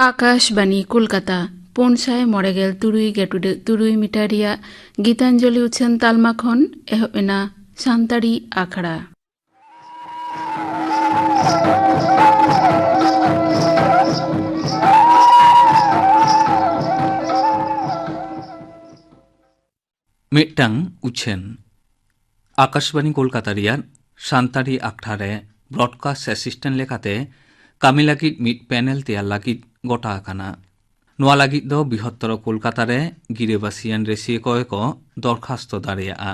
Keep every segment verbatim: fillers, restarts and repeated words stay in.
ᱟᱠᱟᱥᱵᱟᱱᱤ ᱠᱳᱞᱠᱟᱛᱟ, ᱯᱩᱱ ᱥᱟᱭ ᱢᱚᱬᱮ ᱜᱮᱞ ᱛᱩᱨᱩᱭ ᱜᱮᱴᱩᱰᱟᱹᱜ ᱛᱩᱨᱩᱭ ᱢᱤᱴᱟᱨ ᱨᱮᱭᱟᱜ ᱜᱤᱛᱟᱧᱡᱚᱞᱤ ᱩᱪᱷᱟᱹᱱ ᱛᱟᱞᱢᱟ ᱠᱷᱚᱱ ᱮᱦᱚᱵ ᱮᱱᱟ ᱥᱟᱱᱛᱟᱲᱤ ᱟᱠᱷᱲᱟ᱾ ᱢᱤᱫᱴᱟᱝ ᱩᱪᱷᱟᱹᱱ᱾ ᱟᱠᱟᱥᱵᱟᱱᱤ ᱠᱳᱞᱠᱟᱛᱟ ᱨᱮᱭᱟᱜ ᱥᱟᱱᱛᱟᱲᱤ ᱟᱠᱷᱲᱟ ᱨᱮ ᱵᱨᱚᱰᱠᱟᱥᱴ ᱮᱥᱤᱥᱴᱮᱱᱴ ᱞᱮᱠᱟᱛᱮ ᱠᱟᱹᱢᱤ ᱞᱟᱹᱜᱤᱫ ᱢᱤᱫ ᱯᱮᱱᱮᱞ ᱛᱮᱭᱟᱨ ᱞᱟᱹᱜᱤᱫ ᱜᱚᱴᱟ ᱟᱠᱟᱱᱟ᱾ ᱱᱚᱣᱟ ᱞᱟᱹᱜᱤᱫ ᱫᱚ ᱵᱤᱦᱚᱛᱛᱚᱨᱚ ᱠᱳᱞᱠᱟᱛᱟ ᱨᱮ ᱜᱤᱨᱟᱹᱵᱟᱹᱥᱤᱭᱟᱱ ᱨᱟᱹᱥᱤᱭᱟᱹ ᱠᱚᱜᱮ ᱠᱚ ᱫᱚᱨᱠᱷᱟᱥᱛᱚ ᱫᱟᱲᱮᱭᱟᱜᱼᱟ᱾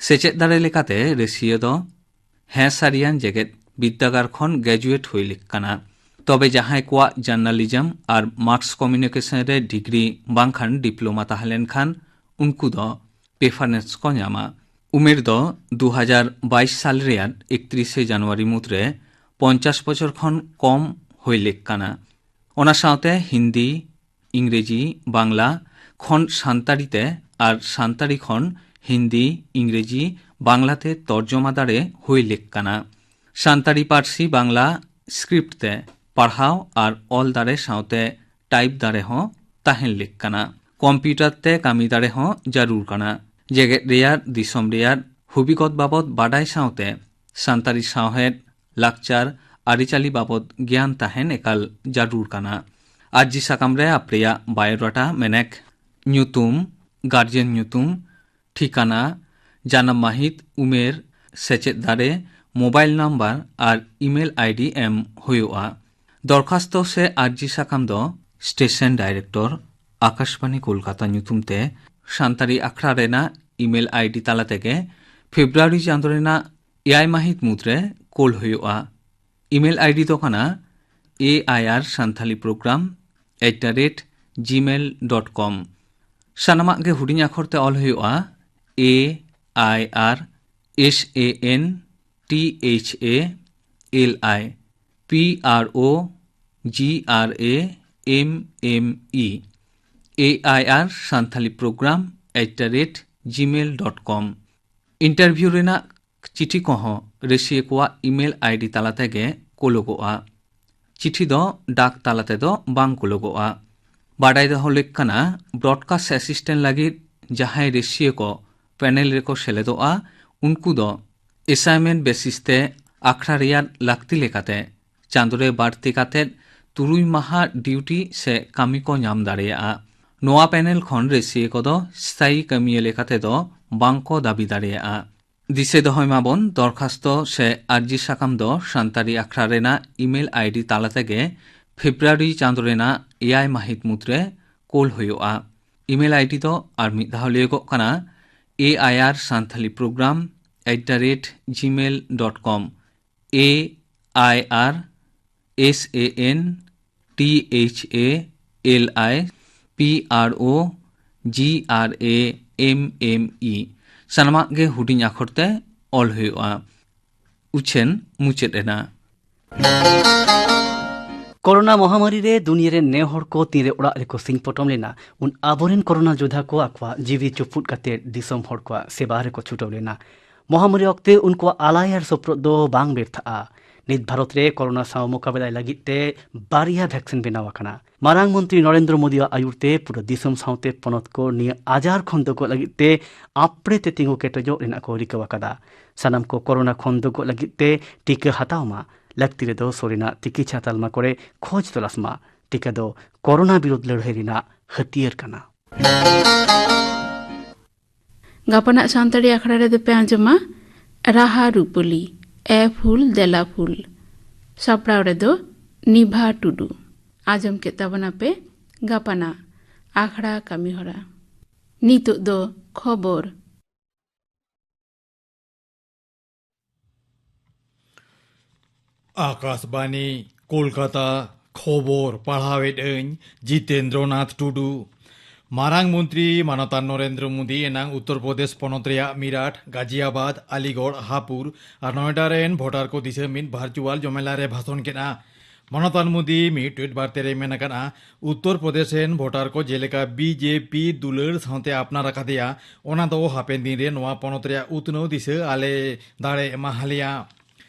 ᱥᱮᱪᱮᱫ ᱫᱟᱲᱮ ᱞᱮᱠᱟᱛᱮ ᱨᱟᱹᱥᱤᱭᱟᱹ ᱫᱚ ᱦᱮᱸ ᱥᱟᱹᱨᱤᱭᱟᱱ ᱡᱮᱜᱮᱛ ᱵᱤᱨᱫᱟᱹᱜᱟᱲ ᱠᱷᱚᱱ ᱜᱨᱮᱡᱩᱭᱮᱴ ᱦᱩᱭ ᱞᱮᱠ ᱠᱟᱱᱟ᱾ ᱛᱚᱵᱮ ᱡᱟᱦᱟᱸᱭ ᱠᱚᱣᱟᱜ ᱡᱟᱨᱱᱟᱞᱤᱡᱚᱢ ᱟᱨ ᱢᱟᱥ ᱠᱚᱢᱤᱭᱩᱱᱤᱠᱮᱥᱚᱱ ᱨᱮ ᱰᱤᱜᱽᱨᱤ ᱵᱟᱝᱠᱷᱟᱱ ᱰᱤᱯᱞᱳᱢᱟ ᱛᱟᱦᱮᱸ ᱞᱮᱱᱠᱷᱟᱱ ᱩᱱᱠᱩ ᱫᱚ ᱯᱨᱮᱯᱷᱟᱨᱮᱱᱥ ᱠᱚ ᱧᱟᱢᱟ᱾ ᱩᱢᱮᱨ ᱫᱚ ᱫᱩ ᱦᱟᱡᱟᱨ ᱵᱟᱭᱤᱥ ᱥᱟᱞ ᱨᱮᱭᱟᱜ ᱮᱠᱛᱨᱤᱥᱮ ᱡᱟᱱᱩᱣᱟᱨᱤ ᱢᱩᱫᱽᱨᱮ ᱯᱚᱧᱪᱟᱥ ᱵᱚᱪᱷᱚᱨ ᱠᱷᱚᱱ ᱠᱚᱢ ᱦᱩᱭ ᱞᱮᱠ ᱠᱟᱱᱟ᱾ ᱚᱱᱟ ᱥᱟᱶᱛᱮ ᱦᱤᱱᱫᱤ, ᱤᱝᱨᱮᱡᱤ, ᱵᱟᱝᱞᱟ ᱠᱷᱚᱱ ᱥᱟᱱᱛᱟᱲᱤ ᱛᱮ ᱟᱨ ᱥᱟᱱᱛᱟᱲᱤ ᱠᱷᱚᱱ ᱦᱤᱱᱫᱤ, ᱤᱝᱨᱮᱡᱤ, ᱵᱟᱝᱞᱟ ᱛᱮ ᱛᱚᱨᱡᱚᱢᱟ ᱫᱟᱲᱮ ᱦᱩᱭ ᱞᱮᱠ ᱠᱟᱱᱟ᱾ ᱥᱟᱱᱛᱟᱲᱤ ᱯᱟᱹᱨᱥᱤ ᱵᱟᱝᱞᱟ ᱥᱠᱨᱤᱯᱴ ᱛᱮ ᱯᱟᱲᱦᱟᱣ ᱟᱨ ᱚᱞ ᱫᱟᱲᱮ ᱥᱟᱶᱛᱮ ᱴᱟᱭᱤᱯ ᱫᱟᱲᱮ ᱦᱚᱸ ᱛᱟᱦᱮᱱ ᱞᱮᱠ ᱠᱟᱱᱟ᱾ ᱠᱚᱢᱯᱤᱭᱩᱴᱟᱨ ᱛᱮ ᱠᱟᱹᱢᱤ ᱫᱟᱲᱮ ᱦᱚᱸ ᱡᱟᱹᱨᱩᱲ ᱠᱟᱱᱟ᱾ ᱡᱮᱜᱮᱛ ᱨᱮᱭᱟᱜ, ᱫᱤᱥᱚᱢ ᱨᱮᱭᱟᱜ ᱦᱩᱵᱤᱜᱚᱛ ᱵᱟᱵᱚᱛ ᱵᱟᱰᱟᱭ ᱥᱟᱶᱛᱮ ᱥᱟᱱᱛᱟᱲᱤ ᱥᱟᱶᱦᱮᱫ, ᱞᱟᱠᱪᱟᱨ, ᱟᱹᱨᱤᱪᱟᱹᱞᱤ ᱵᱟᱵᱚᱛ ᱜᱮᱭᱟᱱ ᱛᱟᱦᱮᱱ ᱮᱠᱟᱞ ᱡᱟᱹᱨᱩᱲ ᱠᱟᱱᱟ᱾ ᱟᱨᱡᱤ ᱥᱟᱠᱟᱢ ᱨᱮ ᱟᱯᱮᱭᱟᱜ ᱵᱟᱭᱳᱰᱟᱴᱟ, ᱢᱮᱱᱮᱠ, ᱧᱩᱛᱩᱢ, ᱜᱟᱨᱡᱮᱱ ᱧᱩᱛᱩᱢ, ᱴᱷᱤᱠᱟᱱᱟ, ᱡᱟᱱᱟᱢ ᱢᱟᱹᱦᱤᱛ, ᱩᱢᱮᱨ, ᱥᱮᱪᱮᱫ ᱫᱟᱲᱮ, ᱢᱳᱵᱟᱭᱤᱞ ᱱᱟᱢᱵᱟᱨ ᱟᱨ ᱤᱢᱮᱞ ᱟᱭᱰᱤ ᱮᱢ ᱦᱩᱭᱩᱜᱼᱟ᱾ ᱫᱚᱨᱠᱷᱟᱥᱛᱚ ᱥᱮ ᱟᱨᱡᱤ ᱥᱟᱠᱟᱢ ᱫᱚ ᱥᱴᱮᱥᱚᱱ ᱰᱟᱭᱨᱮᱠᱴᱚᱨ, ᱟᱠᱟᱥᱵᱟᱱᱤ ᱠᱳᱞᱠᱟᱛᱟ ᱧᱩᱛᱩᱢ ᱛᱮ ᱥᱟᱱᱛᱟᱲᱤ ᱟᱠᱷᱲᱟ ᱨᱮᱱᱟᱜ ᱤᱢᱮᱞ ᱟᱭᱰᱤ ᱛᱟᱞᱟ ᱛᱮᱜᱮ ᱯᱷᱮᱵᱽᱨᱩᱣᱟᱨᱤ ᱪᱟᱸᱫᱳ ᱨᱮᱱᱟᱜ ᱮᱭᱟᱭ ᱢᱟᱹᱦᱤᱛ ᱢᱩᱫᱽᱨᱮ ᱠᱳᱞ ᱦᱩᱭᱩᱜᱼᱟ᱾ ᱤᱢᱮᱞ ᱟᱭᱰᱤ ᱫᱚ ᱠᱟᱱᱟ A I R Santhali Program at the rate gmail dot com᱾ ᱥᱟᱱᱟᱢᱟᱜ ᱜᱮ ᱦᱩᱰᱤᱧ ᱟᱠᱷᱚᱨ ᱛᱮ ᱚᱞ ᱦᱩᱭᱩᱜᱼᱟ, A I R S A N T H A L I P R O G R A M M E, A I R Santhali Program at the rate gmail dot com᱾ Interview ᱨᱮᱱᱟᱜ ᱪᱤᱴᱷᱤ ᱠᱚᱦᱚᱸ ᱨᱟᱹᱥᱤᱭᱟᱹ ᱠᱚᱣᱟᱜ email ID ᱛᱟᱞᱟ ᱛᱮᱜᱮ ᱠᱩᱞᱚᱜᱚᱜᱼᱟ᱾ ᱪᱤᱴᱷᱤ ᱫᱚ ᱰᱟᱠ ᱛᱟᱞᱟ ᱛᱮᱫᱚ ᱵᱟᱝ ᱠᱩᱞᱚᱜᱚᱜᱼᱟ᱾ ᱵᱟᱰᱟᱭ ᱫᱚᱦᱚ ᱞᱮᱠ ᱠᱟᱱᱟ, ᱵᱨᱚᱰᱠᱟᱥᱴ ᱮᱥᱤᱥᱴᱮᱱᱴ ᱞᱟᱹᱜᱤᱫ ᱡᱟᱦᱟᱸᱭ ᱨᱟᱹᱥᱤᱭᱟᱹ ᱠᱚ ᱯᱮᱱᱮᱞ ᱨᱮᱠᱚ ᱥᱮᱞᱮᱫᱚᱜᱼᱟ, ᱩᱱᱠᱩ ᱫᱚ ᱮᱥᱟᱭᱱᱢᱮᱱᱴ ᱵᱮᱥᱤᱥ ᱛᱮ ᱟᱠᱷᱲᱟ ᱨᱮᱭᱟᱜ ᱞᱟᱹᱠᱛᱤ ᱞᱮᱠᱟᱛᱮ ᱪᱟᱸᱫᱳ ᱨᱮ ᱵᱟᱹᱲᱛᱤ ᱠᱟᱛᱮ ᱛᱩᱨᱩᱭ ᱢᱟᱦᱟ ᱰᱤᱭᱩᱴᱤ ᱥᱮ ᱠᱟᱹᱢᱤ ᱠᱚ ᱧᱟᱢ ᱫᱟᱲᱮᱭᱟᱜᱼᱟ᱾ ᱱᱚᱣᱟ ᱯᱮᱱᱮᱞ ᱠᱷᱚᱱ ᱨᱟᱹᱥᱤᱭᱟᱹ ᱠᱚᱫᱚ ᱥᱛᱷᱟᱭᱤ ᱠᱟᱹᱢᱤᱭᱟᱹ ᱞᱮᱠᱟᱛᱮ ᱫᱚ ᱵᱟᱝ ᱠᱚ ᱫᱟᱹᱵᱤ ᱫᱟᱲᱮᱭᱟᱜᱼᱟ᱾ ᱫᱤᱥᱟᱹ ᱫᱚᱦᱚᱭ ᱢᱟᱵᱚᱱ, ᱫᱚᱨᱠᱷᱟᱥᱛᱚ ᱥᱮ ᱟᱨᱡᱤ ᱥᱟᱠᱟᱢ ᱫᱚ ᱥᱟᱱᱛᱟᱲᱤ ᱟᱠᱷᱲᱟ ᱨᱮᱱᱟᱜ ᱤᱢᱮᱞ ᱟᱭᱰᱤ ᱛᱟᱞᱟ ᱛᱮᱜᱮ ᱯᱷᱮᱵᱽᱨᱩᱣᱟᱨᱤ ᱪᱟᱸᱫᱳ ᱨᱮᱱᱟᱜ ᱮᱭᱟᱭ ᱢᱟᱹᱦᱤᱛ ᱢᱩᱫᱽᱨᱮ ᱠᱳᱞ ᱦᱩᱭᱩᱜᱼᱟ᱾ ᱤᱢᱮᱞ ᱟᱭᱰᱤ ᱫᱚ ᱟᱨ ᱢᱤᱫ ᱫᱷᱟᱣ ᱞᱟᱹᱭᱚᱜᱚᱜ ᱠᱟᱱᱟ, A I R Santali programme at the rate Gmail dot com. A I R S A N T H A L I P R O G R A M M E. ᱥᱟᱱᱟᱢᱟᱜ ᱜᱮ ᱦᱩᱰᱤᱧ ᱟᱠᱷᱚᱨ ᱛᱮ ᱚᱞ ᱦᱩᱭᱩᱜᱼᱟ᱾ ᱩᱪᱷᱟᱹᱱ ᱢᱩᱪᱟᱹᱫ ᱮᱱᱟ᱾ ᱠᱳᱨᱳᱱᱟ ᱢᱚᱦᱟᱢᱟᱨᱤ ᱨᱮ ᱫᱩᱱᱤᱭᱟᱹ ᱨᱮᱱ ᱱᱮ ᱦᱚᱲ ᱠᱚ ᱛᱤᱱᱨᱮ ᱚᱲᱟᱜ ᱨᱮᱠᱚ ᱥᱤᱧ ᱯᱚᱴᱚᱢ ᱞᱮᱱᱟ, ᱩᱱ ᱟᱵᱚᱨᱮᱱ ᱠᱳᱨᱳᱱᱟ ᱡᱳᱫᱷᱟ ᱠᱚ ᱟᱠᱚᱣᱟᱜ ᱡᱤᱣᱤ ᱪᱩᱯᱩᱫ ᱠᱟᱛᱮ ᱫᱤᱥᱚᱢ ᱦᱚᱲ ᱠᱚᱣᱟᱜ ᱥᱮᱵᱟ ᱨᱮᱠᱚ ᱪᱷᱩᱴᱟᱹᱣ ᱞᱮᱱᱟ᱾ ᱢᱚᱦᱟᱢᱟᱨᱤ ᱚᱠᱛᱮ ᱩᱱᱠᱩᱣᱟᱜ ᱟᱞᱟᱭ ᱟᱨ ᱥᱚᱯᱨᱚᱫ ᱫᱚ ᱵᱟᱝ ᱵᱮᱨᱛᱷᱟᱜᱼᱟ᱾ ᱱᱤᱛ ᱵᱷᱟᱨᱚᱛ ᱨᱮ ᱠᱳᱨᱳᱱᱟ ᱥᱟᱶ ᱢᱳᱠᱟᱵᱮᱞᱟᱭ ᱞᱟᱹᱜᱤᱫ ᱛᱮ ᱵᱟᱨᱭᱟ ᱵᱷᱮᱠᱥᱤᱱ ᱵᱮᱱᱟᱣ ᱟᱠᱟᱱᱟ᱾ ᱢᱟᱨᱟᱝ ᱢᱚᱱᱛᱨᱤ ᱱᱚᱨᱮᱱᱫᱨᱚ ᱢᱳᱫᱤᱭᱟᱜ ᱟᱭᱩᱨ ᱛᱮ ᱯᱩᱨᱟᱹ ᱫᱤᱥᱚᱢ ᱥᱟᱶᱛᱮ ᱯᱚᱱᱚᱛ ᱠᱚ ᱱᱤᱭᱟᱹ ᱟᱡᱟᱨ ᱠᱷᱚᱱ ᱫᱚᱜᱚᱜ ᱞᱟᱹᱜᱤᱫ ᱛᱮ ᱟᱯᱲᱮ ᱛᱮ ᱛᱤᱸᱜᱩ ᱠᱮᱴᱮᱡᱚᱜ ᱨᱮᱱᱟᱜ ᱠᱚ ᱨᱤᱠᱟᱹ ᱟᱠᱟᱫᱟ᱾ ᱥᱟᱱᱟᱢ ᱠᱚ ᱠᱳᱨᱳᱱᱟ ᱠᱷᱚᱱ ᱫᱚᱜᱚᱜ ᱞᱟᱹᱜᱤᱫ ᱛᱮ ᱴᱤᱠᱟᱹ ᱦᱟᱛᱟᱣ ᱢᱟ, ᱞᱟᱹᱠᱛᱤ ᱨᱮᱫᱚ ᱥᱩᱨ ᱨᱮᱱᱟᱜ ᱛᱤᱠᱤᱪᱷᱟ ᱛᱟᱞᱢᱟ ᱠᱚᱨᱮ ᱠᱷᱚᱡᱽ ᱛᱚᱞᱟᱥ ᱢᱟ᱾ ᱴᱤᱠᱟᱹ ᱫᱚ ᱠᱳᱨᱳᱱᱟ ᱵᱤᱨᱩᱫᱷ ᱞᱟᱹᱲᱦᱟᱹᱭ ᱨᱮᱱᱟᱜ ᱦᱟᱹᱛᱭᱟᱹᱨ ᱠᱟᱱᱟ᱾ ᱜᱟᱯᱟᱱᱟᱜ ᱥᱟᱱᱛᱟᱲᱤ ᱟᱠᱷᱲᱟ ᱨᱮᱫᱚ ᱯᱮ ᱟᱸᱡᱚᱢᱟ ᱨᱟᱦᱟ ᱨᱩᱯᱟᱹᱞᱤ, ᱮ ᱯᱷᱩᱞ ᱫᱮᱞᱟ ᱯᱷᱩᱞ᱾ ᱥᱟᱯᱲᱟᱣ ᱨᱮᱫᱚ ᱱᱤᱵᱷᱟ ᱴᱩᱰᱩ᱾ ᱟᱸᱡᱚᱢ ᱠᱮᱫ ᱛᱟᱵᱚᱱᱟᱯᱮ ᱜᱟᱯᱟᱱᱟᱜ ᱟᱠᱷᱲᱟ ᱠᱟᱹᱢᱤᱦᱚᱨᱟ᱾ ᱱᱤᱛᱚᱜ ᱫᱚ ᱠᱷᱚᱵᱚᱨ᱾ ᱟᱠᱟᱥᱵᱟᱱᱤ, ᱠᱳᱞᱠᱟᱛᱟ᱾ ᱠᱷᱚᱵᱚᱨ ᱯᱟᱲᱦᱟᱣᱮᱫ ᱟᱹᱧ ᱡᱤᱛᱮᱱᱫᱨᱚᱱᱟᱛᱷ ᱴᱩᱰᱩ᱾ ᱢᱟᱨᱟᱝ ᱢᱚᱱᱛᱨᱤ ᱢᱟᱱᱚᱛᱟᱱ ᱱᱚᱨᱮᱱᱫᱨᱚ ᱢᱳᱫᱤ ᱮᱱᱟᱝ ᱩᱛᱛᱚᱨ ᱯᱨᱚᱫᱮᱥ ᱯᱚᱱᱚᱛ ᱨᱮᱭᱟᱜ ᱢᱤᱨᱟᱴ, ᱜᱟᱡᱤᱭᱟᱵᱟᱫᱽ, ᱟᱞᱤᱜᱚᱲ, ᱦᱟᱯᱩᱨ ᱟᱨ ᱱᱚᱭᱰᱟ ᱨᱮᱱ ᱵᱷᱳᱴᱟᱨ ᱠᱚ ᱫᱤᱥᱟᱹ ᱢᱤᱫ ᱵᱷᱟᱨᱪᱩᱣᱟᱞ ᱡᱚᱢᱮᱞᱟ ᱨᱮ ᱵᱷᱟᱥᱚᱱ ᱠᱮᱫᱼᱟ᱾ ᱢᱟᱱᱚᱛᱟᱱ ᱢᱳᱫᱤ ᱢᱤᱫ ᱴᱩᱭᱤᱴ ᱵᱟᱨᱛᱮ ᱨᱮ ᱢᱮᱱ ᱟᱠᱟᱫᱼᱟ, ᱩᱛᱛᱚᱨ ᱯᱨᱚᱫᱮᱥ ᱨᱮᱱ ᱵᱷᱳᱴᱟᱨ ᱠᱚ ᱡᱮᱞᱮᱠᱟ ᱵᱤᱡᱮᱯᱤ ᱫᱩᱞᱟᱹᱲ ᱥᱟᱶᱛᱮ ᱟᱯᱱᱟᱨ ᱟᱠᱟᱫᱮᱭᱟ, ᱚᱱᱟ ᱫᱚ ᱦᱟᱯᱮᱱ ᱫᱤᱱ ᱨᱮ ᱱᱚᱣᱟ ᱯᱚᱱᱚᱛ ᱨᱮᱭᱟᱜ ᱩᱛᱱᱟᱹᱣ ᱫᱤᱥᱟᱹ ᱟᱞᱮ ᱫᱟᱲᱮ ᱮᱢᱟ ᱦᱟᱞᱮᱭᱟ᱾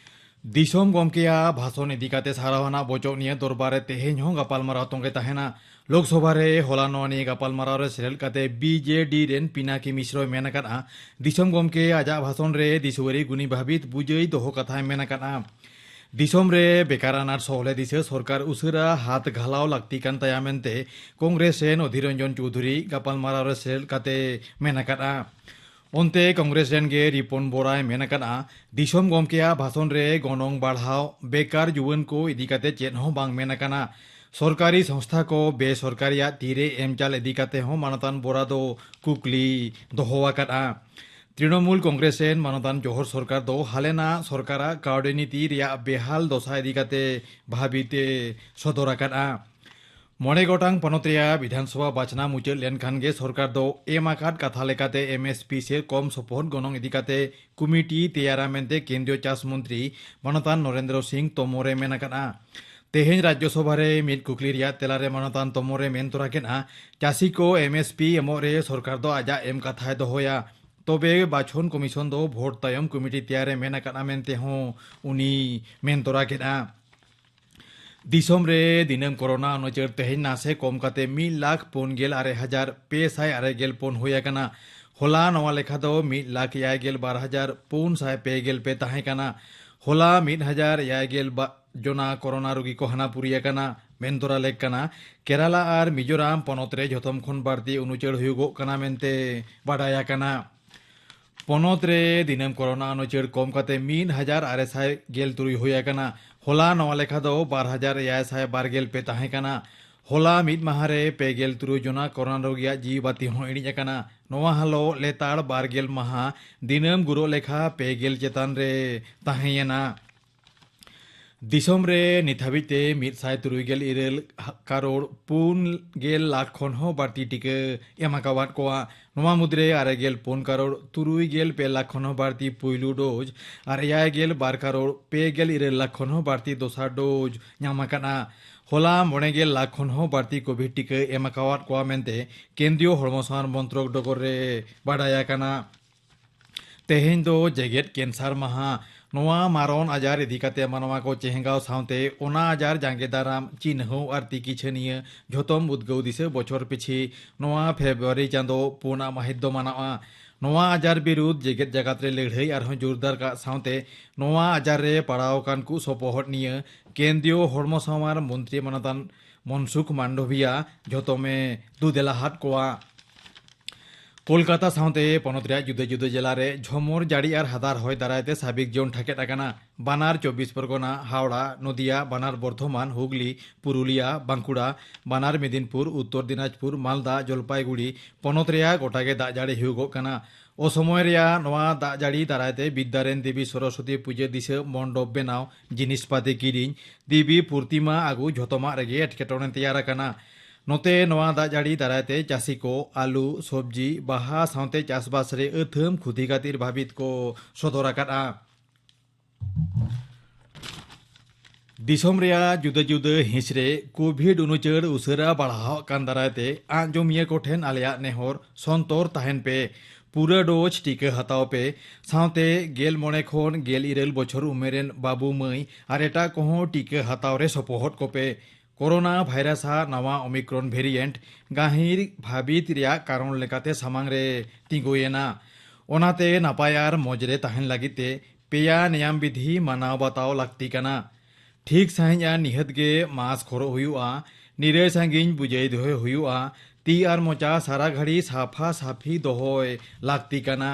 ᱫᱤᱥᱚᱢ ᱜᱚᱢᱠᱮᱭᱟᱜ ᱵᱷᱟᱥᱚᱱ ᱤᱫᱤ ᱠᱟᱛᱮ ᱥᱟᱨᱦᱟᱣ ᱟᱱᱟᱜ ᱵᱚᱪᱚᱜ ᱱᱤᱭᱟᱹ ᱫᱚᱨᱵᱟᱨ ᱨᱮ ᱛᱮᱦᱮᱧ ᱦᱚᱸ ᱜᱟᱯᱟᱞᱢᱟᱨᱟᱣ ᱛᱚᱸᱜᱮ ᱛᱟᱦᱮᱱᱟ᱾ ᱞᱳᱠᱥᱚᱵᱷᱟ ᱨᱮ ᱦᱚᱞᱟ ᱱᱚᱣᱟ ᱱᱤᱭᱟᱹ ᱜᱟᱯᱟᱞᱢᱟᱨᱟᱣ ᱨᱮ ᱥᱮᱞᱮᱫ ᱠᱟᱛᱮ ᱵᱤᱡᱮᱰᱤ ᱨᱮᱱ ᱯᱤᱱᱟᱠᱤ ᱢᱤᱥᱨᱚᱭ ᱢᱮᱱ ᱟᱠᱟᱫᱼᱟ, ᱫᱤᱥᱚᱢ ᱜᱚᱢᱠᱮ ᱟᱡᱟᱜ ᱵᱷᱟᱥᱚᱱ ᱨᱮ ᱫᱤᱥᱣᱟᱹᱨᱤ ᱜᱩᱱᱤ ᱵᱷᱟᱵᱤᱛ ᱵᱩᱡᱟᱹᱭ ᱫᱚᱦᱚ ᱠᱟᱛᱷᱟᱭ ᱢᱮᱱ ᱟᱠᱟᱫᱼᱟ᱾ ᱫᱤᱥᱚᱢ ᱨᱮ ᱵᱮᱠᱟᱨ ᱟᱱᱟᱴ ᱥᱚᱦᱞᱮ ᱫᱤᱥᱟᱹ ᱥᱚᱨᱠᱟᱨ ᱩᱥᱟᱹᱨᱟ ᱦᱟᱛ ᱜᱷᱟᱞᱟᱣ ᱞᱟᱹᱠᱛᱤ ᱠᱟᱱ ᱛᱟᱭᱟ ᱢᱮᱱᱛᱮ ᱠᱚᱝᱜᱨᱮᱥ ᱨᱮᱱ ᱚᱫᱷᱤᱨ ᱨᱚᱧᱡᱚᱱ ᱪᱳᱣᱫᱷᱩᱨᱤ ᱜᱟᱯᱟᱞᱢᱟᱨᱟᱣ ᱨᱮ ᱥᱮᱞᱮᱫ ᱠᱟᱛᱮ ᱢᱮᱱ ᱟᱠᱟᱫᱼᱟ᱾ ᱚᱱᱛᱮ ᱠᱚᱝᱜᱨᱮᱥ ᱨᱮᱱ ᱜᱮ ᱨᱤᱯᱚᱱ ᱵᱚᱨᱟᱭ ᱢᱮᱱ ᱟᱠᱟᱫᱼᱟ, ᱫᱤᱥᱚᱢ ᱜᱚᱢᱠᱮᱭᱟᱜ ᱵᱷᱟᱥᱚᱱ ᱨᱮ ᱜᱚᱱᱚᱝ ᱵᱟᱲᱦᱟᱣ, ᱵᱮᱠᱟᱨ ᱡᱩᱣᱟᱹᱱ ᱠᱚ ᱤᱫᱤ ᱠᱟᱛᱮ ᱪᱮᱫ ᱦᱚᱸ ᱵᱟᱝ ᱢᱮᱱ ᱟᱠᱟᱱᱟ᱾ ᱥᱚᱨᱠᱟᱨᱤ ᱥᱚᱝᱥᱛᱷᱟ ᱠᱚ ᱵᱮᱥᱚᱨᱠᱟᱨᱤᱭᱟᱜ ᱛᱤᱨᱮ ᱮᱢ ᱪᱟᱞ ᱤᱫᱤ ᱠᱟᱛᱮ ᱦᱚᱸ ᱢᱟᱱᱚᱛᱟᱱ ᱵᱚᱨᱟ ᱫᱚ ᱠᱩᱠᱞᱤ ᱫᱚᱦᱚ ᱟᱠᱟᱫᱼᱟ᱾ ᱛᱨᱤᱱᱚᱢᱩᱞ ᱠᱚᱝᱜᱨᱮᱥ ᱨᱮᱱ ᱢᱟᱱᱚᱛᱟᱱ ᱡᱚᱦᱚᱨ ᱥᱚᱨᱠᱟᱨ ᱫᱚ ᱦᱟᱞᱮᱱᱟᱜ ᱥᱚᱨᱠᱟᱨᱟᱜ ᱠᱟᱹᱣᱰᱤ ᱱᱤᱛᱤ ᱨᱮᱭᱟᱜ ᱵᱮᱦᱟᱞ ᱫᱚᱥᱟ ᱤᱫᱤ ᱠᱟᱛᱮ ᱵᱷᱟᱵᱤᱛ ᱮ ᱥᱚᱫᱚᱨ ᱟᱠᱟᱫᱼᱟ᱾ ᱢᱚᱬᱮ ᱜᱚᱴᱟᱝ ᱯᱚᱱᱚᱛ ᱨᱮᱭᱟᱜ ᱵᱤᱫᱷᱟᱱ ᱥᱚᱵᱷᱟ ᱵᱟᱪᱷᱱᱟᱣ ᱢᱩᱪᱟᱹᱫ ᱞᱮᱱᱠᱷᱟᱱ ᱜᱮ ᱥᱚᱨᱠᱟᱨ ᱫᱚ ᱮᱢ ᱟᱠᱟᱫ ᱠᱟᱛᱷᱟ ᱞᱮᱠᱟᱛᱮ ᱮᱢ ᱮᱥ ᱯᱤ ᱥᱮ ᱠᱚᱢ ᱥᱚᱯᱚᱦᱚᱫ ᱜᱚᱱᱚᱝ ᱤᱫᱤ ᱠᱟᱛᱮ ᱠᱚᱢᱤᱴᱤ ᱛᱮᱭᱟᱨᱟ ᱢᱮᱱᱛᱮ ᱠᱮᱱᱫᱨᱤᱭᱚ ᱪᱟᱥ ᱢᱚᱱᱛᱨᱤ ᱢᱟᱱᱚᱛᱟᱱ ᱱᱚᱨᱮᱱᱫᱨᱚ ᱥᱤᱝ ᱛᱳᱢᱚᱨ ᱮ ᱢᱮᱱ ᱟᱠᱟᱫᱼᱟ᱾ ᱛᱮᱦᱮᱧ ᱨᱟᱡᱽᱭᱚ ᱥᱚᱵᱷᱟ ᱨᱮ ᱢᱤᱫ ᱠᱩᱠᱞᱤ ᱨᱮᱭᱟᱜ ᱛᱮᱞᱟ ᱨᱮ ᱢᱟᱱᱚᱛᱟᱱ ᱛᱳᱢᱚᱨ ᱮ ᱢᱮᱱ ᱛᱚᱨᱟ ᱠᱮᱫᱼᱟ, ᱪᱟᱹᱥᱤ ᱠᱚ ᱮᱢ ᱮᱥ ᱯᱤ ᱮᱢᱚᱜ ᱨᱮ ᱥᱚᱨᱠᱟᱨ ᱫᱚ ᱟᱡᱟᱜ ᱮᱢ ᱠᱟᱛᱷᱟᱭ ᱫᱚᱦᱚᱭᱟ᱾ ᱛᱚᱵᱮ ᱵᱟᱪᱷᱚᱱ ᱠᱚᱢᱤᱥᱚᱱ ᱫᱚ ᱵᱷᱳᱴ ᱛᱟᱭᱚᱢ ᱠᱚᱢᱤᱴᱤ ᱛᱮᱭᱟᱨ ᱮ ᱢᱮᱱ ᱟᱠᱟᱫᱼᱟ ᱢᱮᱱᱛᱮ ᱦᱚᱸ ᱩᱱᱤ ᱢᱮᱱ ᱛᱚᱨᱟ ᱠᱮᱫᱼᱟ᱾ ᱫᱤᱥᱚᱢ ᱨᱮ ᱫᱤᱱᱟᱹᱢ ᱠᱳᱨᱳᱱᱟ ᱩᱱᱩᱪᱟᱹᱨ ᱛᱮᱦᱮᱧ ᱱᱟᱥᱮ ᱠᱚᱢ ᱠᱟᱛᱮ ᱢᱤᱫ ᱞᱟᱠᱷ ᱯᱩᱱ ᱜᱮᱞ ᱟᱨᱮ ᱦᱟᱡᱟᱨ ᱯᱮ ᱥᱟᱭ ᱟᱨᱮ ᱜᱮᱞ ᱯᱩᱱ ᱦᱩᱭ ᱟᱠᱟᱱᱟ᱾ ᱦᱚᱞᱟ ᱱᱚᱣᱟ ᱞᱮᱠᱷᱟ ᱫᱚ ᱢᱤᱫ ᱞᱟᱠᱷ ᱮᱭᱟᱭ ᱜᱮᱞ ᱵᱟᱨ ᱦᱟᱡᱟᱨ ᱯᱩᱱ ᱥᱟᱭ ᱯᱮ ᱜᱮᱞ ᱯᱮ ᱛᱟᱦᱮᱸ ᱠᱟᱱᱟ᱾ ᱦᱚᱞᱟ ᱢᱤᱫ ᱦᱟᱡᱟᱨ ᱮᱭᱟᱭ ᱜᱮᱞ ᱵᱟ-, ᱡᱚᱱᱟ ᱠᱳᱨᱳᱱᱟ ᱨᱩᱜᱤ ᱠᱚ ᱦᱟᱱᱟ ᱯᱩᱨᱤ ᱟᱠᱟᱱᱟ᱾ ᱢᱮᱱ ᱛᱚᱨᱟ ᱞᱮᱠ ᱠᱟᱱᱟ, ᱠᱮᱨᱟᱞᱟ ᱟᱨ ᱢᱤᱡᱳᱨᱟᱢ ᱯᱚᱱᱚᱛ ᱨᱮ ᱡᱷᱚᱛᱚᱢ ᱠᱷᱚᱱ ᱵᱟᱹᱲᱛᱤ ᱩᱱᱩᱪᱟᱹᱲ ᱦᱩᱭᱩᱜᱚᱜ ᱠᱟᱱᱟ ᱢᱮᱱᱛᱮ ᱵᱟᱰᱟᱭ ᱟᱠᱟᱱᱟ᱾ ᱯᱚᱱᱚᱛ ᱨᱮ ᱫᱤᱱᱟᱹᱢ ᱠᱳᱨᱳᱱᱟ ᱩᱱᱩᱪᱟᱹᱲ ᱠᱚᱢ ᱠᱟᱛᱮ ᱢᱤᱫ ᱦᱟᱡᱟᱨ ᱟᱨᱮ ᱥᱟᱭ ᱜᱮᱞ ᱛᱩᱨᱩᱭ ᱦᱩᱭ ᱟᱠᱟᱱᱟ᱾ ᱦᱚᱞᱟ ᱱᱚᱣᱟ ᱞᱮᱠᱷᱟ ᱫᱚ ᱵᱟᱨ ᱦᱟᱡᱟᱨ ᱮᱭᱟᱭ ᱥᱟᱭ ᱵᱟᱨ ᱜᱮᱞ ᱯᱮ ᱛᱟᱦᱮᱸ ᱠᱟᱱᱟ᱾ ᱦᱚᱞᱟ ᱢᱤᱫ ᱢᱟᱦᱟ ᱨᱮ ᱯᱮ ᱜᱮᱞ ᱛᱩᱨᱩᱭ ᱡᱚᱱᱟ ᱠᱳᱨᱳᱱᱟ ᱨᱳᱜᱤᱭᱟᱜ ᱡᱤᱣᱤ ᱵᱟᱹᱛᱤ ᱦᱚᱸ ᱤᱬᱤᱡ ᱟᱠᱟᱱᱟ᱾ ᱱᱚᱣᱟ ᱦᱟᱞᱚ ᱞᱮᱛᱟᱲ ᱵᱟᱨ ᱜᱮᱞ ᱢᱟᱦᱟ ᱫᱤᱱᱟᱹᱢ ᱜᱩᱨᱚᱜ ᱞᱮᱠᱷᱟ ᱯᱮ ᱜᱮᱞ ᱪᱮᱛᱟᱱ ᱨᱮ ᱛᱟᱦᱮᱸᱭᱮᱱᱟ᱾ ᱫᱤᱥᱚᱢ ᱨᱮ ᱱᱤᱛ ᱦᱟᱹᱵᱤᱡ ᱛᱮ ᱢᱤᱫ ᱥᱟᱭ ᱛᱩᱨᱩᱭ ᱜᱮᱞ ᱤᱨᱟᱹᱞ ᱠᱟᱨᱳᱲ ᱯᱩᱱ ᱜᱮᱞ ᱞᱟᱠᱷ ᱠᱷᱚᱱ ᱦᱚᱸ ᱵᱟᱹᱲᱛᱤ ᱴᱤᱠᱟᱹ ᱮᱢ ᱟᱠᱟᱣᱟᱫ ᱠᱚᱣᱟ᱾ ᱱᱚᱣᱟ ᱢᱩᱫᱽᱨᱮ ᱟᱨᱮ ᱜᱮᱞ ᱯᱩᱱ ᱠᱟᱨᱳᱲ ᱛᱩᱨᱩᱭ ᱜᱮᱞ ᱯᱮ ᱞᱟᱠᱷ ᱠᱷᱚᱱ ᱦᱚᱸ ᱵᱟᱹᱲᱛᱤ ᱯᱩᱭᱞᱩ ᱰᱳᱡᱽ ᱟᱨ ᱮᱭᱟᱭ ᱜᱮᱞ ᱵᱟᱨ ᱠᱟᱨᱳᱲ ᱯᱮ ᱜᱮᱞ ᱤᱨᱟᱹᱞ ᱞᱟᱠᱷ ᱠᱷᱚᱱ ᱦᱚᱸ ᱵᱟᱹᱲᱛᱤ ᱫᱚᱥᱟᱨ ᱰᱳᱡᱽ ᱧᱟᱢ ᱟᱠᱟᱱᱟ᱾ ᱦᱚᱞᱟ ᱢᱚᱬᱮ ᱜᱮᱞ ᱞᱟᱠᱷ ᱠᱷᱚᱱ ᱦᱚᱸ ᱵᱟᱹᱲᱛᱤ ᱠᱳᱵᱷᱤᱰ ᱴᱤᱠᱟᱹ ᱮᱢ ᱟᱠᱟᱣᱟᱫ ᱠᱚᱣᱟ ᱢᱮᱱᱛᱮ ᱠᱮᱱᱫᱨᱤᱭᱚ ᱦᱚᱲᱢᱚ ᱥᱟᱶᱟᱨ ᱢᱚᱱᱛᱨᱚᱠ ᱰᱚᱜᱚᱨ ᱨᱮ ᱵᱟᱰᱟᱭ ᱟᱠᱟᱱᱟ᱾ ᱛᱮᱦᱮᱧ ᱫᱚ ᱡᱮᱜᱮᱛ ᱠᱮᱱᱥᱟᱨ ᱢᱟᱦᱟ᱾ ᱱᱚᱣᱟ ᱢᱟᱨᱚᱱ ᱟᱡᱟᱨ ᱤᱫᱤ ᱠᱟᱛᱮ ᱢᱟᱱᱣᱟ ᱠᱚ ᱪᱮᱦᱜᱟᱣ ᱥᱟᱶᱛᱮ ᱚᱱᱟ ᱟᱡᱟᱨ ᱡᱟᱸᱜᱮ ᱫᱟᱨᱟᱢ, ᱪᱤᱱᱦᱟᱹᱣ ᱟᱨ ᱛᱤᱠᱤ ᱪᱷᱟᱹᱱᱤᱭᱟᱹ ᱡᱷᱚᱛᱚᱢ ᱩᱫᱽᱜᱟᱹᱣ ᱫᱤᱥᱟᱹ ᱵᱚᱪᱷᱚᱨ ᱯᱤᱪᱷᱤ ᱱᱚᱣᱟ ᱯᱷᱮᱵᱽᱨᱩᱣᱟᱨᱤ ᱪᱟᱸᱫᱚ ᱯᱩᱱᱟᱜ ᱢᱟᱹᱦᱤᱛ ᱫᱚ ᱢᱟᱱᱟᱣᱟ᱾ ᱱᱚᱣᱟ ᱟᱡᱟᱨ ᱵᱤᱨᱩᱫᱽ ᱡᱮᱜᱮᱛ ᱡᱟᱠᱟᱛ ᱨᱮ ᱞᱟᱹᱲᱦᱟᱹᱭ ᱟᱨᱦᱚᱸ ᱡᱳᱨᱫᱟᱨ ᱠᱟᱜ ᱥᱟᱶᱛᱮ ᱱᱚᱣᱟ ᱟᱡᱟᱨ ᱨᱮ ᱯᱟᱲᱟᱣ ᱟᱠᱟᱱ ᱠᱚ ᱥᱚᱯᱚᱦᱚᱫ ᱱᱤᱭᱟᱹ ᱠᱮᱱᱫᱨᱤᱭᱚ ᱦᱚᱲᱢᱚ ᱥᱟᱶᱟᱨ ᱢᱚᱱᱛᱨᱤ ᱢᱟᱱᱚᱛᱟᱱ ᱢᱚᱱᱥᱩᱠᱷ ᱢᱟᱱᱰᱚᱵᱷᱤᱭᱟ ᱡᱷᱚᱛᱚᱢᱮ ᱫᱩᱫᱮᱞᱟ ᱦᱟᱫ ᱠᱚᱣᱟ᱾ ᱠᱳᱞᱠᱟᱛᱟ ᱥᱟᱶᱛᱮ ᱯᱚᱱᱚᱛ ᱨᱮᱭᱟᱜ ᱡᱩᱫᱟᱹ ᱡᱩᱫᱟᱹ ᱡᱮᱞᱟ ᱨᱮ ᱡᱷᱚᱢᱚᱨ ᱡᱟᱹᱲᱤ ᱟᱨ ᱦᱟᱫᱟᱨ ᱦᱚᱭ ᱫᱟᱨᱟᱭ ᱛᱮ ᱥᱟᱵᱤᱠ ᱡᱤᱭᱚᱱ ᱴᱷᱟᱠᱮᱫ ᱟᱠᱟᱱᱟ᱾ ᱵᱟᱱᱟᱨ ᱪᱚᱵᱵᱤᱥ ᱯᱚᱨᱜᱚᱱᱟ, ᱦᱟᱣᱲᱟ, ᱱᱚᱫᱤᱭᱟ, ᱵᱟᱱᱟᱨ ᱵᱚᱨᱫᱷᱚᱢᱟᱱ, ᱦᱩᱜᱽᱞᱤ, ᱯᱩᱨᱩᱞᱤᱭᱟ, ᱵᱟᱸᱠᱩᱲᱟ, ᱵᱟᱱᱟᱨ ᱢᱮᱫᱤᱱᱯᱩᱨ, ᱩᱛᱛᱚᱨ ᱫᱤᱱᱟᱡᱽᱯᱩᱨ, ᱢᱟᱞᱫᱟ, ᱡᱚᱞᱯᱟᱭᱜᱩᱲᱤ ᱯᱚᱱᱚᱛ ᱨᱮᱭᱟᱜ ᱜᱚᱴᱟ ᱜᱮ ᱫᱟᱜ ᱡᱟᱹᱲᱤ ᱦᱩᱭᱩᱜᱚᱜ ᱠᱟᱱᱟ᱾ ᱚᱥᱚᱢᱚᱭ ᱨᱮᱭᱟᱜ ᱱᱚᱣᱟ ᱫᱟᱜ ᱡᱟᱹᱲᱤ ᱫᱟᱨᱟᱭ ᱛᱮ ᱵᱤᱫᱽᱫᱟ ᱨᱮᱱ ᱫᱮᱵᱤ ᱥᱚᱨᱚᱥᱚᱛᱤ ᱯᱩᱡᱟᱹ ᱫᱤᱥᱟᱹ ᱢᱚᱱᱰᱚᱯ ᱵᱮᱱᱟᱣ, ᱡᱤᱱᱤᱥ ᱯᱟᱹᱛᱤ ᱠᱤᱨᱤᱧ, ᱫᱮᱵᱤ ᱯᱨᱚᱛᱤᱢᱟ ᱟᱹᱜᱩ ᱡᱷᱚᱛᱚᱢᱟᱜ ᱨᱮᱜᱮ ᱮᱴᱠᱮᱴᱚᱬᱮ ᱛᱮᱭᱟᱨ ᱟᱠᱟᱱᱟ᱾ ᱱᱚᱛᱮ ᱱᱚᱣᱟ ᱫᱟᱜ ᱡᱟᱹᱲᱤ ᱫᱟᱨᱟᱭ ᱛᱮ ᱪᱟᱹᱥᱤ ᱠᱚ ᱟᱹᱞᱩ, ᱥᱚᱵᱽᱡᱤ, ᱵᱟᱦᱟ ᱥᱟᱶᱛᱮ ᱪᱟᱥᱵᱟᱥ ᱨᱮ ᱟᱹᱛᱷᱟᱹᱢ ᱠᱷᱩᱛᱤ ᱠᱷᱟᱹᱛᱤᱨ ᱵᱷᱟᱹᱵᱤᱛ ᱠᱚ ᱥᱚᱫᱚᱨ ᱟᱠᱟᱫᱼᱟ᱾ ᱫᱤᱥᱚᱢ ᱨᱮᱭᱟᱜ ᱡᱩᱫᱟᱹ ᱡᱩᱫᱟᱹ ᱦᱤᱸᱥ ᱨᱮ ᱠᱳᱵᱷᱤᱰ ᱩᱱᱩᱪᱟᱹᱲ ᱩᱥᱟᱹᱨᱟ ᱵᱟᱲᱦᱟᱣᱚᱜ ᱠᱟᱱ ᱫᱟᱨᱟᱭ ᱛᱮ ᱟᱸᱡᱚᱢᱤᱭᱟᱹ ᱠᱚᱴᱷᱮᱱ ᱟᱞᱮᱭᱟᱜ ᱱᱮᱦᱚᱨ, ᱥᱚᱱᱛᱚᱨ ᱛᱟᱦᱮᱱ ᱯᱮ᱾ ᱯᱩᱨᱟᱹ ᱰᱳᱡᱽ ᱴᱤᱠᱟᱹ ᱦᱟᱛᱟᱣ ᱯᱮ᱾ ᱥᱟᱶᱛᱮ ᱜᱮᱞ ᱢᱚᱬᱮ ᱠᱷᱚᱱ ᱜᱮᱞ ᱤᱨᱟᱹᱞ ᱵᱚᱪᱷᱚᱨ ᱩᱢᱮᱨ ᱨᱮᱱ ᱵᱟᱹᱵᱩ ᱢᱟᱹᱭ ᱟᱨ ᱮᱴᱟᱜ ᱠᱚᱦᱚᱸ ᱴᱤᱠᱟᱹ ᱦᱟᱛᱟᱣ ᱨᱮ ᱥᱚᱯᱚᱦᱚᱫ ᱠᱚᱯᱮ᱾ ᱠᱳᱨᱳᱱᱟ ᱵᱷᱟᱭᱨᱟᱥ ᱟᱜ ᱱᱟᱣᱟ ᱳᱢᱤᱠᱨᱚᱱ ᱵᱷᱮᱨᱤᱭᱮᱱᱴ ᱜᱟᱹᱦᱤᱨ ᱵᱷᱟᱹᱵᱤᱛ ᱨᱮᱭᱟᱜ ᱠᱟᱨᱚᱱ ᱞᱮᱠᱟᱛᱮ ᱥᱟᱢᱟᱝ ᱨᱮ ᱛᱤᱸᱜᱩᱭᱮᱱᱟ᱾ ᱚᱱᱟᱛᱮ ᱱᱟᱯᱟᱭ ᱟᱨ ᱢᱚᱡᱽ ᱨᱮ ᱛᱟᱦᱮᱱ ᱞᱟᱹᱜᱤᱫ ᱛᱮ ᱯᱮᱭᱟ ᱱᱮᱭᱟᱢ ᱵᱤᱫᱷᱤ ᱢᱟᱱᱟᱣ ᱵᱟᱛᱟᱣ ᱞᱟᱹᱠᱛᱤ ᱠᱟᱱᱟ᱾ ᱴᱷᱤᱠ ᱥᱟᱺᱦᱤᱡ ᱟᱨ ᱱᱤᱦᱟᱹᱛ ᱜᱮ ᱢᱟᱥᱠ ᱦᱚᱨᱚᱜ ᱦᱩᱭᱩᱜᱼᱟ᱾ ᱱᱤᱨᱟᱹᱭ ᱥᱟᱺᱜᱤᱧ ᱵᱩᱡᱟᱹᱭ ᱫᱚᱦᱚᱭ ᱦᱩᱭᱩᱜᱼᱟ᱾ ᱛᱤ ᱟᱨ ᱢᱚᱪᱟ ᱥᱟᱨᱟ ᱜᱷᱟᱹᱲᱤ ᱥᱟᱯᱷᱟ ᱥᱟᱯᱷᱤ ᱫᱚᱦᱚᱭ ᱞᱟᱹᱠᱛᱤ ᱠᱟᱱᱟ᱾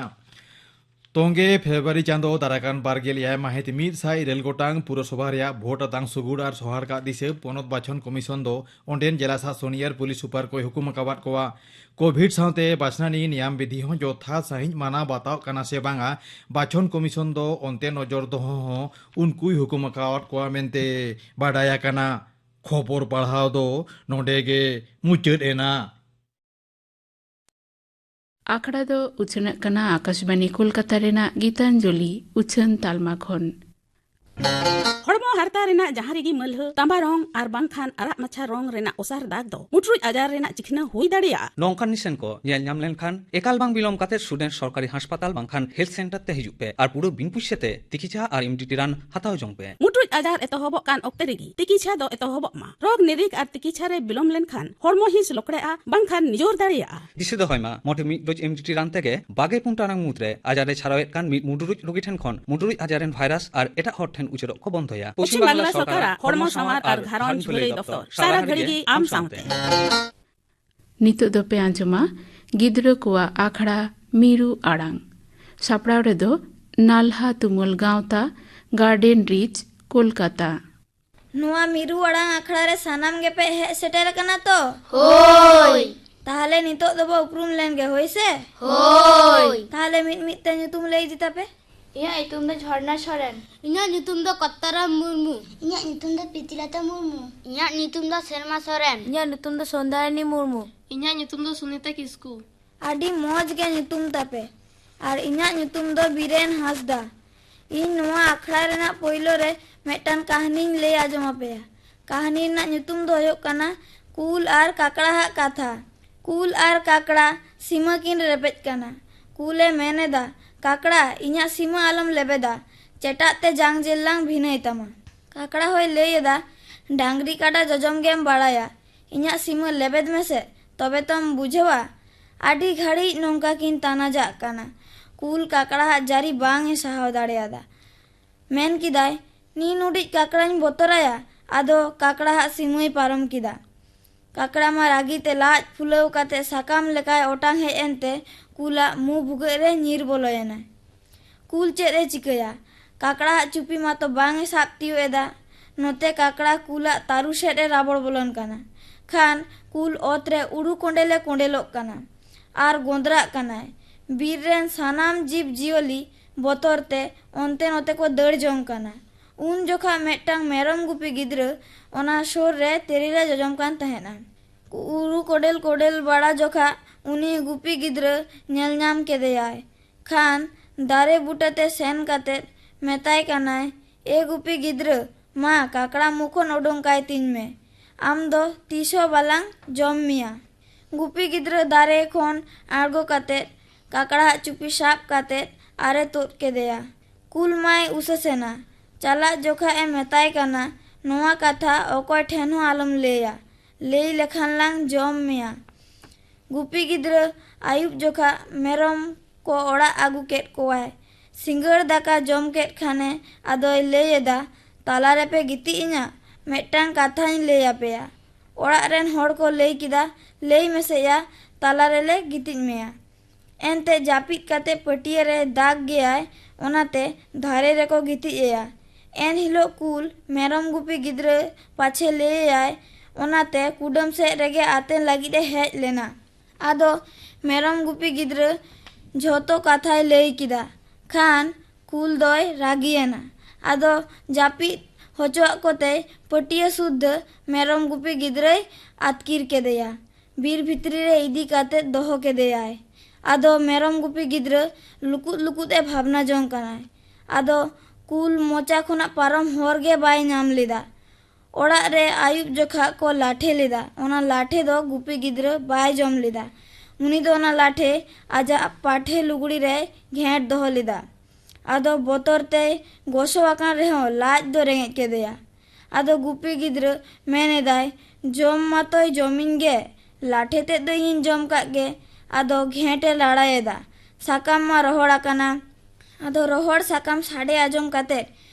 ᱛᱚᱝᱜᱮ ᱯᱷᱮᱵᱨᱩᱣᱟᱨᱤ ᱪᱟᱸᱫᱚ ᱫᱟᱨᱟᱭ ᱠᱟᱱ ᱵᱟᱨᱜᱮᱞ ᱮᱭᱟᱭ ᱢᱟᱹᱦᱤᱛ ᱢᱤᱫ ᱥᱟᱭ ᱤᱨᱟᱹᱞ ᱜᱚᱴᱟᱝ ᱯᱩᱨᱚᱥᱚᱵᱷᱟ ᱨᱮᱭᱟᱜ ᱵᱷᱳᱴ ᱟᱛᱟᱝ ᱥᱩᱜᱩᱲ ᱟᱨ ᱥᱚᱦᱟᱨ ᱠᱟᱜ ᱫᱤᱥᱟᱹ ᱯᱚᱱᱚᱛ ᱵᱟᱪᱷᱚᱱ ᱠᱚᱢᱤᱥᱚᱱ ᱫᱚ ᱚᱸᱰᱮᱱ ᱡᱮᱞᱟ ᱥᱟᱥᱚᱱᱤᱭᱟᱹ ᱟᱨ ᱯᱩᱞᱤᱥ ᱥᱩᱯᱟᱨ ᱠᱚᱭ ᱦᱩᱠᱩᱢ ᱟᱠᱟᱣᱟᱫ ᱠᱚᱣᱟ᱾ ᱠᱳᱵᱷᱤᱰ ᱥᱟᱶᱛᱮ ᱵᱟᱪᱷᱱᱟᱱᱤ ᱱᱤᱭᱟᱢ ᱵᱤᱫᱷᱤ ᱦᱚᱸ ᱡᱚᱛᱷᱟᱛ ᱥᱟᱺᱦᱤᱡ ᱢᱟᱱᱟᱣ ᱵᱟᱛᱟᱣ ᱠᱟᱱᱟ ᱥᱮ ᱵᱟᱝᱟ, ᱵᱟᱪᱷᱚᱱ ᱠᱚᱢᱤᱥᱚᱱ ᱫᱚ ᱚᱱᱛᱮ ᱱᱚᱡᱚᱨ ᱫᱚᱦᱚ ᱦᱚᱸ ᱩᱱᱠᱩᱭ ᱦᱩᱠᱩᱢ ᱟᱠᱟᱣᱟᱫ ᱠᱚᱣᱟ ᱢᱮᱱᱛᱮ ᱵᱟᱰᱟᱭ ᱟᱠᱟᱱᱟ᱾ ᱠᱷᱚᱵᱚᱨ ᱯᱟᱲᱦᱟᱣ ᱫᱚ ᱱᱚᱰᱮ ᱜᱮ ᱢᱩᱪᱟᱹᱫ ᱮᱱᱟ᱾ ᱟᱠᱷᱲᱟ ᱫᱚ ᱩᱪᱷᱟᱹᱱᱚᱜ ᱠᱟᱱᱟ ᱟᱠᱟᱥᱵᱟᱱᱤ ᱠᱳᱞᱠᱟᱛᱟ ᱨᱮᱱᱟᱜ ᱜᱤᱛᱟᱧᱡᱚᱞᱤ ᱩᱪᱷᱟᱹᱱ ᱛᱟᱞᱢᱟ ᱠᱷᱚᱱ᱾ ᱦᱚᱲᱢᱚ ᱦᱟᱨᱛᱟ ᱨᱮᱱᱟᱜ ᱡᱟᱦᱟᱸ ᱨᱮᱜᱮ ᱢᱟᱹᱞᱦᱟᱹ, ᱛᱟᱸᱵᱟ ᱨᱚᱝ ᱟᱨ ᱵᱟᱝᱠᱷᱟᱱ ᱟᱨᱟᱜ ᱢᱟᱪᱷᱟ ᱨᱚᱝ ᱨᱮᱱᱟᱜ ᱚᱥᱟᱨ ᱫᱟᱜᱽ ᱫᱚ ᱢᱩᱴᱨᱩᱡ ᱟᱡᱟᱨ ᱨᱮᱱᱟᱜ ᱪᱤᱠᱷᱱᱟᱹ ᱦᱩᱭ ᱫᱟᱲᱮᱭᱟᱜᱼᱟ᱾ ᱱᱚᱝᱠᱟᱱ ᱱᱤᱥᱟᱹᱱ ᱠᱚ ᱧᱮᱞ ᱧᱟᱢ ᱞᱮᱱᱠᱷᱟᱱ ᱮᱠᱟᱞ ᱵᱟᱝ ᱵᱤᱞᱚᱢ ᱠᱟᱛᱮ ᱥᱩᱨ ᱨᱮᱱ ᱥᱚᱨᱠᱟᱨᱤ ᱦᱟᱥᱯᱟᱛᱟᱞ ᱵᱟᱝᱠᱷᱟᱱ ᱦᱮᱞᱛᱷ ᱥᱮᱱᱴᱟᱨ ᱛᱮ ᱦᱤᱡᱩᱜ ᱯᱮ ᱟᱨ ᱯᱩᱨᱟᱹ ᱵᱤᱱ ᱯᱩᱭᱥᱟᱹ ᱛᱮ ᱛᱤᱠᱤᱪᱷᱟ ᱟᱨ ᱮᱢᱰᱤᱴᱤ ᱨᱟᱱ ᱦᱟᱛᱟᱣ ᱡᱚᱝ ᱯᱮ᱾ ᱢᱩᱴᱨᱩᱡ ᱟᱡᱟᱨ ᱮᱛᱚᱦᱚᱵᱚᱜ ᱠᱟᱱ ᱚᱠᱛᱮ ᱨᱮᱜᱮ ᱛᱤᱠᱤᱪᱷᱟ ᱫᱚ ᱮᱛᱚᱦᱚᱵᱚᱜ ᱢᱟ᱾ ᱨᱳᱜᱽ ᱱᱤᱨᱤᱠ ᱟᱨ ᱛᱤᱠᱤᱪᱷᱟ ᱨᱮ ᱵᱤᱞᱚᱢ ᱞᱮᱱᱠᱷᱟᱱ ᱦᱚᱲᱢᱚ ᱦᱤᱸᱥ ᱞᱚᱠᱲᱮᱜᱼᱟ ᱵᱟᱝᱠᱷᱟᱱ ᱱᱤᱡᱚᱨ ᱫᱟᱲᱮᱭᱟᱜᱼᱟ᱾ ᱫᱤᱥᱟᱹ ᱫᱚᱦᱚᱭ ᱢᱟ, ᱢᱚᱴᱷᱮ ᱢᱤᱫ ᱰᱳᱡᱽ ᱮᱢᱰᱤᱴᱤ ᱨᱟᱱ ᱛᱮᱜᱮ ᱵᱟᱜᱮ ᱯᱩᱱ ᱴᱟᱲᱟᱝ ᱢᱩᱫᱽᱨᱮ ᱟᱡᱟᱨ ᱮ ᱪᱷᱟᱨᱟᱣᱮᱫ ᱠᱟᱱ ᱢᱤᱫ ᱢᱩᱰᱨᱩᱡ ᱨᱳᱜᱤ ᱴᱷᱮᱱ ᱠᱷᱚᱱ ᱢᱩᱰᱨᱩᱡ ᱟᱡᱟᱨ ᱨᱮᱱ ᱵᱷᱟᱭᱨᱟᱥ ᱟᱨ ᱮᱴᱟᱜ ᱦᱚᱲ ᱴᱷᱮᱱ ᱩᱪᱟᱹᱲᱚᱜ ᱠᱚ ᱵᱚᱱᱫᱚᱭᱟ᱾ ᱯᱚᱪᱷᱤᱢ ᱵᱟᱝᱞᱟ ᱥᱚᱨᱠᱟᱨᱟᱜ ᱦᱚᱲᱢᱚ ᱥᱟᱶᱟᱨ ᱟᱨ ᱜᱷᱟᱨᱚᱸᱡᱽ ᱵᱷᱟᱹᱞᱟᱹᱭ ᱫᱚᱯᱛᱚᱨ, ᱥᱟᱨᱟ ᱜᱷᱟᱹᱲᱤ ᱜᱮ ᱟᱢ ᱥᱟᱶᱛᱮ᱾ ᱱᱤᱛᱚᱜ ᱫᱚᱯᱮ ᱟᱸᱡᱚᱢᱟ ᱜᱤᱫᱽᱨᱟᱹ ᱠᱚᱣᱟᱜ ᱟᱠᱷᱲᱟ ᱢᱤᱨᱩ ᱟᱲᱟᱝ᱾ ᱥᱟᱯᱲᱟᱣ ᱨᱮᱫᱚ ᱱᱟᱞᱦᱟ ᱛᱩᱢᱟᱹᱞ ᱜᱟᱶᱛᱟ, ᱜᱟᱨᱰᱮᱱ ᱨᱤᱪ, ᱠᱳᱞᱠᱟᱛᱟ᱾ ᱱᱚᱣᱟ ᱢᱤᱨᱩ ᱟᱲᱟᱝ ᱟᱠᱷᱲᱟ ᱨᱮ ᱥᱟᱱᱟᱢ ᱜᱮᱯᱮ ᱦᱮᱡ ᱥᱮᱴᱮᱨ ᱟᱠᱟᱱᱟ ᱛᱚ? ᱦᱳᱭ᱾ ᱛᱟᱦᱞᱮ ᱱᱤᱛᱚᱜ ᱫᱚᱵᱚ ᱩᱯᱨᱩᱢ ᱞᱮᱱ ᱜᱮ, ᱦᱳᱭ ᱥᱮ? ᱦᱳᱭ᱾ ᱛᱟᱦᱞᱮ ᱢᱤᱫ ᱢᱤᱫ ᱛᱮ ᱧᱩᱛᱩᱢ ᱞᱟᱹᱭ ᱤᱫᱤ ᱛᱟᱯᱮ᱾ ᱤᱧᱟᱹᱜ ᱧᱩᱛᱩᱢ ᱫᱚ ᱡᱷᱚᱨᱱᱟ ᱥᱚᱨᱮᱱ᱾ ᱤᱧᱟᱹᱜ ᱧᱩᱛᱩᱢ ᱫᱚ ᱠᱚᱛᱛᱟᱨᱟᱢ ᱢᱩᱨᱢᱩ᱾ ᱤᱧᱟᱹᱜ ᱧᱩᱛᱩᱢ ᱫᱚ ᱯᱨᱤᱛᱤᱞᱚᱛᱟ ᱢᱩᱨᱢᱩ᱾ ᱤᱧᱟᱹᱜ ᱧᱩᱛᱩᱢ ᱫᱚ ᱥᱮᱨᱢᱟ ᱥᱚᱨᱮᱱ᱾ ᱤᱧᱟᱹᱜ ᱧᱩᱛᱩᱢ ᱫᱚ ᱥᱚᱱᱫᱟᱭᱟᱱᱤ ᱢᱩᱨᱢᱩ᱾ ᱤᱧᱟᱹᱜ ᱧᱩᱛᱩᱢ ᱫᱚ ᱥᱩᱱᱤᱛᱟ ᱠᱤᱥᱠᱩ᱾ ᱟᱹᱰᱤ ᱢᱚᱡᱽ ᱜᱮ ᱧᱩᱛᱩᱢ ᱛᱟᱯᱮ᱾ ᱟᱨ ᱤᱧᱟᱹᱜ ᱧᱩᱛᱩᱢ ᱫᱚ ᱵᱤᱨᱮᱱ ᱦᱟᱸᱥᱫᱟ᱾ ᱤᱧ ᱱᱚᱣᱟ ᱟᱠᱷᱲᱟ ᱨᱮᱱᱟᱜ ᱯᱳᱭᱞᱳ ᱨᱮ ᱢᱤᱫᱴᱟᱝ ᱠᱟᱹᱦᱱᱤᱧ ᱞᱟᱹᱭ ᱟᱸᱡᱚᱢ ᱟᱯᱮᱭᱟ᱾ ᱠᱟᱹᱦᱱᱤ ᱨᱮᱱᱟᱜ ᱧᱩᱛᱩᱢ ᱫᱚ ᱦᱩᱭᱩᱜ ᱠᱟᱱᱟ ᱠᱩᱞ ᱟᱨ ᱠᱟᱠᱲᱟᱦᱟᱜ ᱠᱟᱛᱷᱟ᱾ ᱠᱩᱞ ᱟᱨ ᱠᱟᱠᱲᱟ ᱥᱤᱢᱟᱹ ᱠᱤᱱ ᱨᱮᱯᱮᱡ ᱠᱟᱱᱟ᱾ ᱠᱩᱞᱮ ᱢᱮᱱ ᱮᱫᱟ, "ᱠᱟᱠᱲᱟ, ᱤᱧᱟᱹᱜ ᱥᱤᱢᱟᱹ ᱟᱞᱚᱢ ᱞᱮᱵᱮᱫᱟ, ᱪᱮᱴᱟᱜ ᱛᱮ ᱡᱟᱝ ᱡᱮᱞ ᱞᱟᱝ ᱵᱷᱤᱱᱟᱹᱭ ᱛᱟᱢᱟ᱾" ᱠᱟᱠᱲᱟ ᱦᱚᱸᱭ ᱞᱟᱹᱭ ᱮᱫᱟ, "ᱰᱟᱝᱨᱤ ᱠᱟᱰᱟ ᱡᱚᱡᱚᱢ ᱜᱮᱢ ᱵᱟᱲᱟᱭᱟ, ᱤᱧᱟᱹᱜ ᱥᱤᱢᱟᱹ ᱞᱮᱵᱮᱫ ᱢᱮᱥᱮ, ᱛᱚᱵᱮ ᱛᱚᱢ ᱵᱩᱡᱷᱟᱹᱣᱟ᱾" ᱟᱹᱰᱤ ᱜᱷᱟᱹᱲᱤᱡ ᱱᱚᱝᱠᱟ ᱠᱤᱱ ᱛᱟᱱᱟᱡᱟᱜ ᱠᱟᱱᱟ᱾ ᱠᱩᱞ ᱠᱟᱠᱲᱟᱦᱟᱜ ᱡᱟᱹᱨᱤ ᱵᱟᱝ ᱮ ᱥᱟᱦᱟᱣ ᱫᱟᱲᱮᱭᱟᱫᱟ᱾ ᱢᱮᱱ ᱠᱮᱫᱟᱭ, "ᱱᱤᱱ ᱩᱰᱤᱡ ᱠᱟᱠᱲᱟᱧ ᱵᱚᱛᱚᱨᱟᱭᱟ?" ᱟᱫᱚ ᱠᱟᱠᱲᱟᱦᱟᱜ ᱥᱤᱢᱟᱹᱭ ᱯᱟᱨᱚᱢ ᱠᱮᱫᱟ᱾ ᱠᱟᱠᱲᱟ ᱢᱟ ᱨᱟᱹᱜᱤ ᱛᱮ ᱞᱟᱡ ᱯᱷᱩᱞᱟᱹᱣ ᱠᱟᱛᱮ ᱥᱟᱠᱟᱢ ᱞᱮᱠᱟᱭ ᱚᱴᱟᱝ ᱦᱮᱡ ᱮᱱᱛᱮ ᱠᱩᱞᱟᱜ ᱢᱩ ᱵᱷᱩᱜᱟᱹᱜ ᱨᱮ ᱧᱤᱨ ᱵᱚᱞᱚᱭᱮᱱᱟᱭ᱾ ᱠᱩᱞ ᱪᱮᱫ ᱮ ᱪᱤᱠᱟᱹᱭᱟ? ᱠᱟᱠᱲᱟᱣᱟᱜ ᱪᱩᱯᱤ ᱢᱟᱛᱚ ᱵᱟᱝ ᱮ ᱥᱟᱵ ᱛᱤᱭᱳᱜ ᱮᱫᱟ᱾ ᱱᱚᱛᱮ ᱠᱟᱠᱲᱟ ᱠᱩᱞᱟᱜ ᱛᱟᱹᱨᱩ ᱥᱮᱫ ᱮ ᱨᱟᱵᱚᱲ ᱵᱚᱞᱚᱱ ᱠᱟᱱᱟ᱾ ᱠᱷᱟᱱ ᱠᱩᱞ ᱚᱛ ᱨᱮ ᱩᱲᱩ ᱠᱚᱸᱰᱮᱞ ᱮ ᱠᱚᱸᱰᱮᱞᱚᱜ ᱠᱟᱱᱟ ᱟᱨ ᱜᱚᱸᱫᱽᱨᱟᱜ ᱠᱟᱱᱟᱭ᱾ ᱵᱤᱨ ᱨᱮᱱ ᱥᱟᱱᱟᱢ ᱡᱤᱵᱽ ᱡᱤᱭᱟᱹᱞᱤ ᱵᱚᱛᱚᱨ ᱛᱮ ᱚᱱᱛᱮ ᱱᱚᱛᱮ ᱠᱚ ᱫᱟᱹᱲ ᱡᱚᱝ ᱠᱟᱱᱟ᱾ ᱩᱱ ᱡᱚᱠᱷᱟ ᱢᱤᱫᱴᱟᱝ ᱢᱮᱨᱚᱢ ᱜᱩᱯᱤ ᱜᱤᱫᱽᱨᱟᱹ ᱚᱱᱟ ᱥᱩᱨ ᱨᱮ ᱛᱮᱨᱮᱞ ᱮ ᱡᱚᱡᱚᱢ ᱠᱟᱱ ᱛᱟᱦᱮᱸᱱᱟ᱾ ᱩᱲᱩ ᱠᱚᱸᱰᱮᱞ ᱠᱚᱸᱰᱮᱞ ᱵᱟᱲᱟ ᱡᱚᱠᱷᱟ ᱩᱱᱤ ᱜᱩᱯᱤ ᱜᱤᱫᱽᱨᱟᱹ ᱧᱮᱞ ᱧᱟᱢ ᱠᱮᱫᱮᱭᱟᱭ᱾ ᱠᱷᱟᱱ ᱫᱟᱨᱮ ᱵᱩᱴᱟᱹᱛᱮ ᱥᱮᱱ ᱠᱟᱛᱮ ᱢᱮᱛᱟᱭ ᱠᱟᱱᱟᱭ, "ᱮ ᱜᱩᱯᱤ ᱜᱤᱫᱽᱨᱟᱹ, ᱢᱟ ᱠᱟᱠᱲᱟ ᱢᱩ ᱠᱷᱚᱱ ᱩᱰᱩᱝ ᱠᱟᱭ ᱛᱤᱧ ᱢᱮ᱾ ᱟᱢ ᱫᱚ ᱛᱤᱥ ᱦᱚᱸ ᱵᱟᱞᱟᱝ ᱡᱚᱢ ᱢᱮᱭᱟ᱾" ᱜᱩᱯᱤ ᱜᱤᱫᱽᱨᱟᱹ ᱫᱟᱨᱮ ᱠᱷᱚᱱ ᱟᱬᱜᱚ ᱠᱟᱛᱮ ᱠᱟᱠᱲᱟᱣᱟᱜ ᱪᱩᱯᱤ ᱥᱟᱵ ᱠᱟᱛᱮ ᱟᱨᱮ ᱛᱩᱫ ᱠᱮᱫᱮᱭᱟ᱾ ᱠᱩᱞ ᱢᱟᱭ ᱩᱥᱟᱹᱥ ᱮᱱᱟ᱾ ᱪᱟᱞᱟᱜ ᱡᱚᱠᱷᱟ ᱮ ᱢᱮᱛᱟᱭ ᱠᱟᱱᱟ, "ᱱᱚᱣᱟ ᱠᱟᱛᱷᱟ ᱚᱠᱚᱭ ᱴᱷᱮᱱ ᱦᱚᱸ ᱟᱞᱚᱢ ᱞᱟᱹᱭᱟ᱾ ᱞᱟᱹᱭ ᱞᱮᱠᱷᱟᱱ ᱞᱟᱝ ᱡᱚᱢ ᱢᱮᱭᱟ᱾" ᱜᱩᱯᱤ ᱜᱤᱫᱽᱨᱟᱹ ᱟᱹᱭᱩᱵ ᱡᱚᱠᱷᱟ ᱢᱮᱨᱚᱢ ᱠᱚ ᱚᱲᱟᱜ ᱟᱹᱜᱩ ᱠᱮᱫ ᱠᱚᱣᱟᱭ᱾ ᱥᱤᱸᱜᱟᱹᱲ ᱫᱟᱠᱟ ᱡᱚᱢ ᱠᱮᱫ ᱠᱷᱟᱱᱮ ᱟᱫᱚᱭ ᱞᱟᱹᱭ ᱮᱫᱟ, "ᱛᱟᱞᱟ ᱨᱮᱯᱮ ᱜᱤᱛᱤᱡ ᱮᱱᱟ? ᱢᱤᱫᱴᱟᱝ ᱠᱟᱛᱷᱟᱧ ᱞᱟᱹᱭ ᱟᱯᱮᱭᱟ᱾" ᱚᱲᱟᱜ ᱨᱮᱱ ᱦᱚᱲ ᱠᱚ ᱞᱟᱹᱭ ᱠᱮᱫᱟ, "ᱞᱟᱹᱭ ᱢᱮᱥᱮᱭᱟ, ᱛᱟᱞᱟ ᱨᱮᱞᱮ ᱜᱤᱛᱤᱡ ᱢᱮᱭᱟ᱾" ᱮᱱᱛᱮ ᱡᱟᱹᱯᱤᱫ ᱠᱟᱛᱮ ᱯᱟᱹᱴᱭᱟᱹ ᱨᱮ ᱫᱟᱜᱽ ᱜᱮᱭᱟᱭ, ᱚᱱᱟᱛᱮ ᱫᱷᱟᱨᱮ ᱨᱮᱠᱚ ᱜᱤᱛᱤᱡ ᱮᱭᱟ᱾ ᱮᱱ ᱦᱤᱞᱳᱜ ᱠᱩᱞ ᱢᱮᱨᱚᱢ ᱜᱩᱯᱤ ᱜᱤᱫᱽᱨᱟᱹ ᱯᱟᱪᱷᱮ ᱞᱟᱹᱭ ᱟᱭᱟᱭ, ᱚᱱᱟᱛᱮ ᱠᱩᱰᱟᱹᱢ ᱥᱮᱫ ᱨᱮᱜᱮ ᱟᱛᱮᱱ ᱞᱟᱹᱜᱤᱫ ᱮ ᱦᱮᱡ ᱞᱮᱱᱟ᱾ ᱟᱫᱚ ᱢᱮᱨᱚᱢ ᱜᱩᱯᱤ ᱜᱤᱫᱽᱨᱟᱹ ᱡᱷᱚᱛᱚ ᱠᱟᱛᱷᱟᱭ ᱞᱟᱹᱭ ᱠᱮᱫᱟ᱾ ᱠᱷᱟᱱ ᱠᱩᱞ ᱫᱚᱭ ᱨᱟᱹᱜᱤᱭᱮᱱᱟ᱾ ᱟᱫᱚ ᱡᱟᱹᱯᱤᱫ ᱦᱚᱪᱚᱣᱟᱜ ᱠᱚᱛᱮᱭ ᱯᱟᱹᱴᱭᱟᱹ ᱥᱩᱫᱽᱫᱷᱟᱹ ᱢᱮᱨᱚᱢ ᱜᱩᱯᱤ ᱜᱤᱫᱽᱨᱟᱹᱭ ᱟᱹᱛᱠᱤᱨ ᱠᱮᱫᱮᱭᱟ᱾ ᱵᱤᱨ ᱵᱷᱤᱛᱨᱤ ᱨᱮ ᱤᱫᱤ ᱠᱟᱛᱮ ᱫᱚᱦᱚ ᱠᱮᱫᱮᱭᱟᱭ᱾ ᱟᱫᱚ ᱢᱮᱨᱚᱢ ᱜᱩᱯᱤ ᱜᱤᱫᱽᱨᱟᱹ ᱞᱩᱠᱩᱫ ᱞᱩᱠᱩᱫ ᱮ ᱵᱷᱟᱵᱽᱱᱟ ᱡᱚᱝ ᱠᱟᱱᱟᱭ᱾ ᱟᱫᱚ ᱠᱩᱞ ᱢᱚᱪᱟ ᱠᱷᱚᱱᱟᱜ ᱯᱟᱨᱚᱢ ᱦᱚᱨ ᱜᱮ ᱵᱟᱭ ᱧᱟᱢ ᱞᱮᱫᱟ᱾ ᱚᱲᱟᱜ ᱨᱮ ᱟᱹᱭᱩᱵ ᱡᱚᱠᱷᱟ ᱠᱚ ᱞᱟᱴᱷᱮ ᱞᱮᱫᱟ᱾ ᱚᱱᱟ ᱞᱟᱴᱷᱮ ᱫᱚ ᱜᱩᱯᱤ ᱜᱤᱫᱽᱨᱟᱹ ᱵᱟᱭ ᱡᱚᱢ ᱞᱮᱫᱟ᱾ ᱩᱱᱤ ᱫᱚ ᱚᱱᱟ ᱞᱟᱴᱷᱮ ᱟᱡᱟᱜ ᱯᱟᱴᱷᱮ ᱞᱩᱜᱽᱲᱤ ᱨᱮᱭ ᱜᱷᱮᱸᱴ ᱫᱚᱦᱚ ᱞᱮᱫᱟ᱾ ᱟᱫᱚ ᱵᱚᱛᱚᱨ ᱛᱮᱭ ᱜᱚᱥᱚ ᱟᱠᱟᱱ ᱨᱮᱦᱚᱸ ᱞᱟᱡ ᱫᱚ ᱨᱮᱸᱜᱮᱡ ᱠᱮᱫᱮᱭᱟ᱾ ᱟᱫᱚ ᱜᱩᱯᱤ ᱜᱤᱫᱽᱨᱟᱹ ᱢᱮᱱ ᱮᱫᱟᱭ, "ᱡᱚᱢ ᱢᱟᱛᱚᱭ ᱡᱚᱢᱤᱧ ᱜᱮ, ᱞᱟᱴᱷᱮ ᱛᱮᱫ ᱫᱚ ᱤᱧᱤᱧ ᱡᱚᱢ ᱠᱟᱜ ᱜᱮ᱾" ᱟᱫᱚ ᱜᱷᱮᱸᱴ ᱮ ᱞᱟᱲᱟᱭᱮᱫᱟ᱾ ᱥᱟᱠᱟᱢ ᱢᱟ ᱨᱚᱦᱚᱲ ᱟᱠᱟᱱᱟ᱾ ᱟᱫᱚ ᱨᱚᱦᱚᱲ ᱥᱟᱠᱟᱢ ᱥᱟᱰᱮ ᱟᱸᱡᱚᱢ ᱠᱟᱛᱮ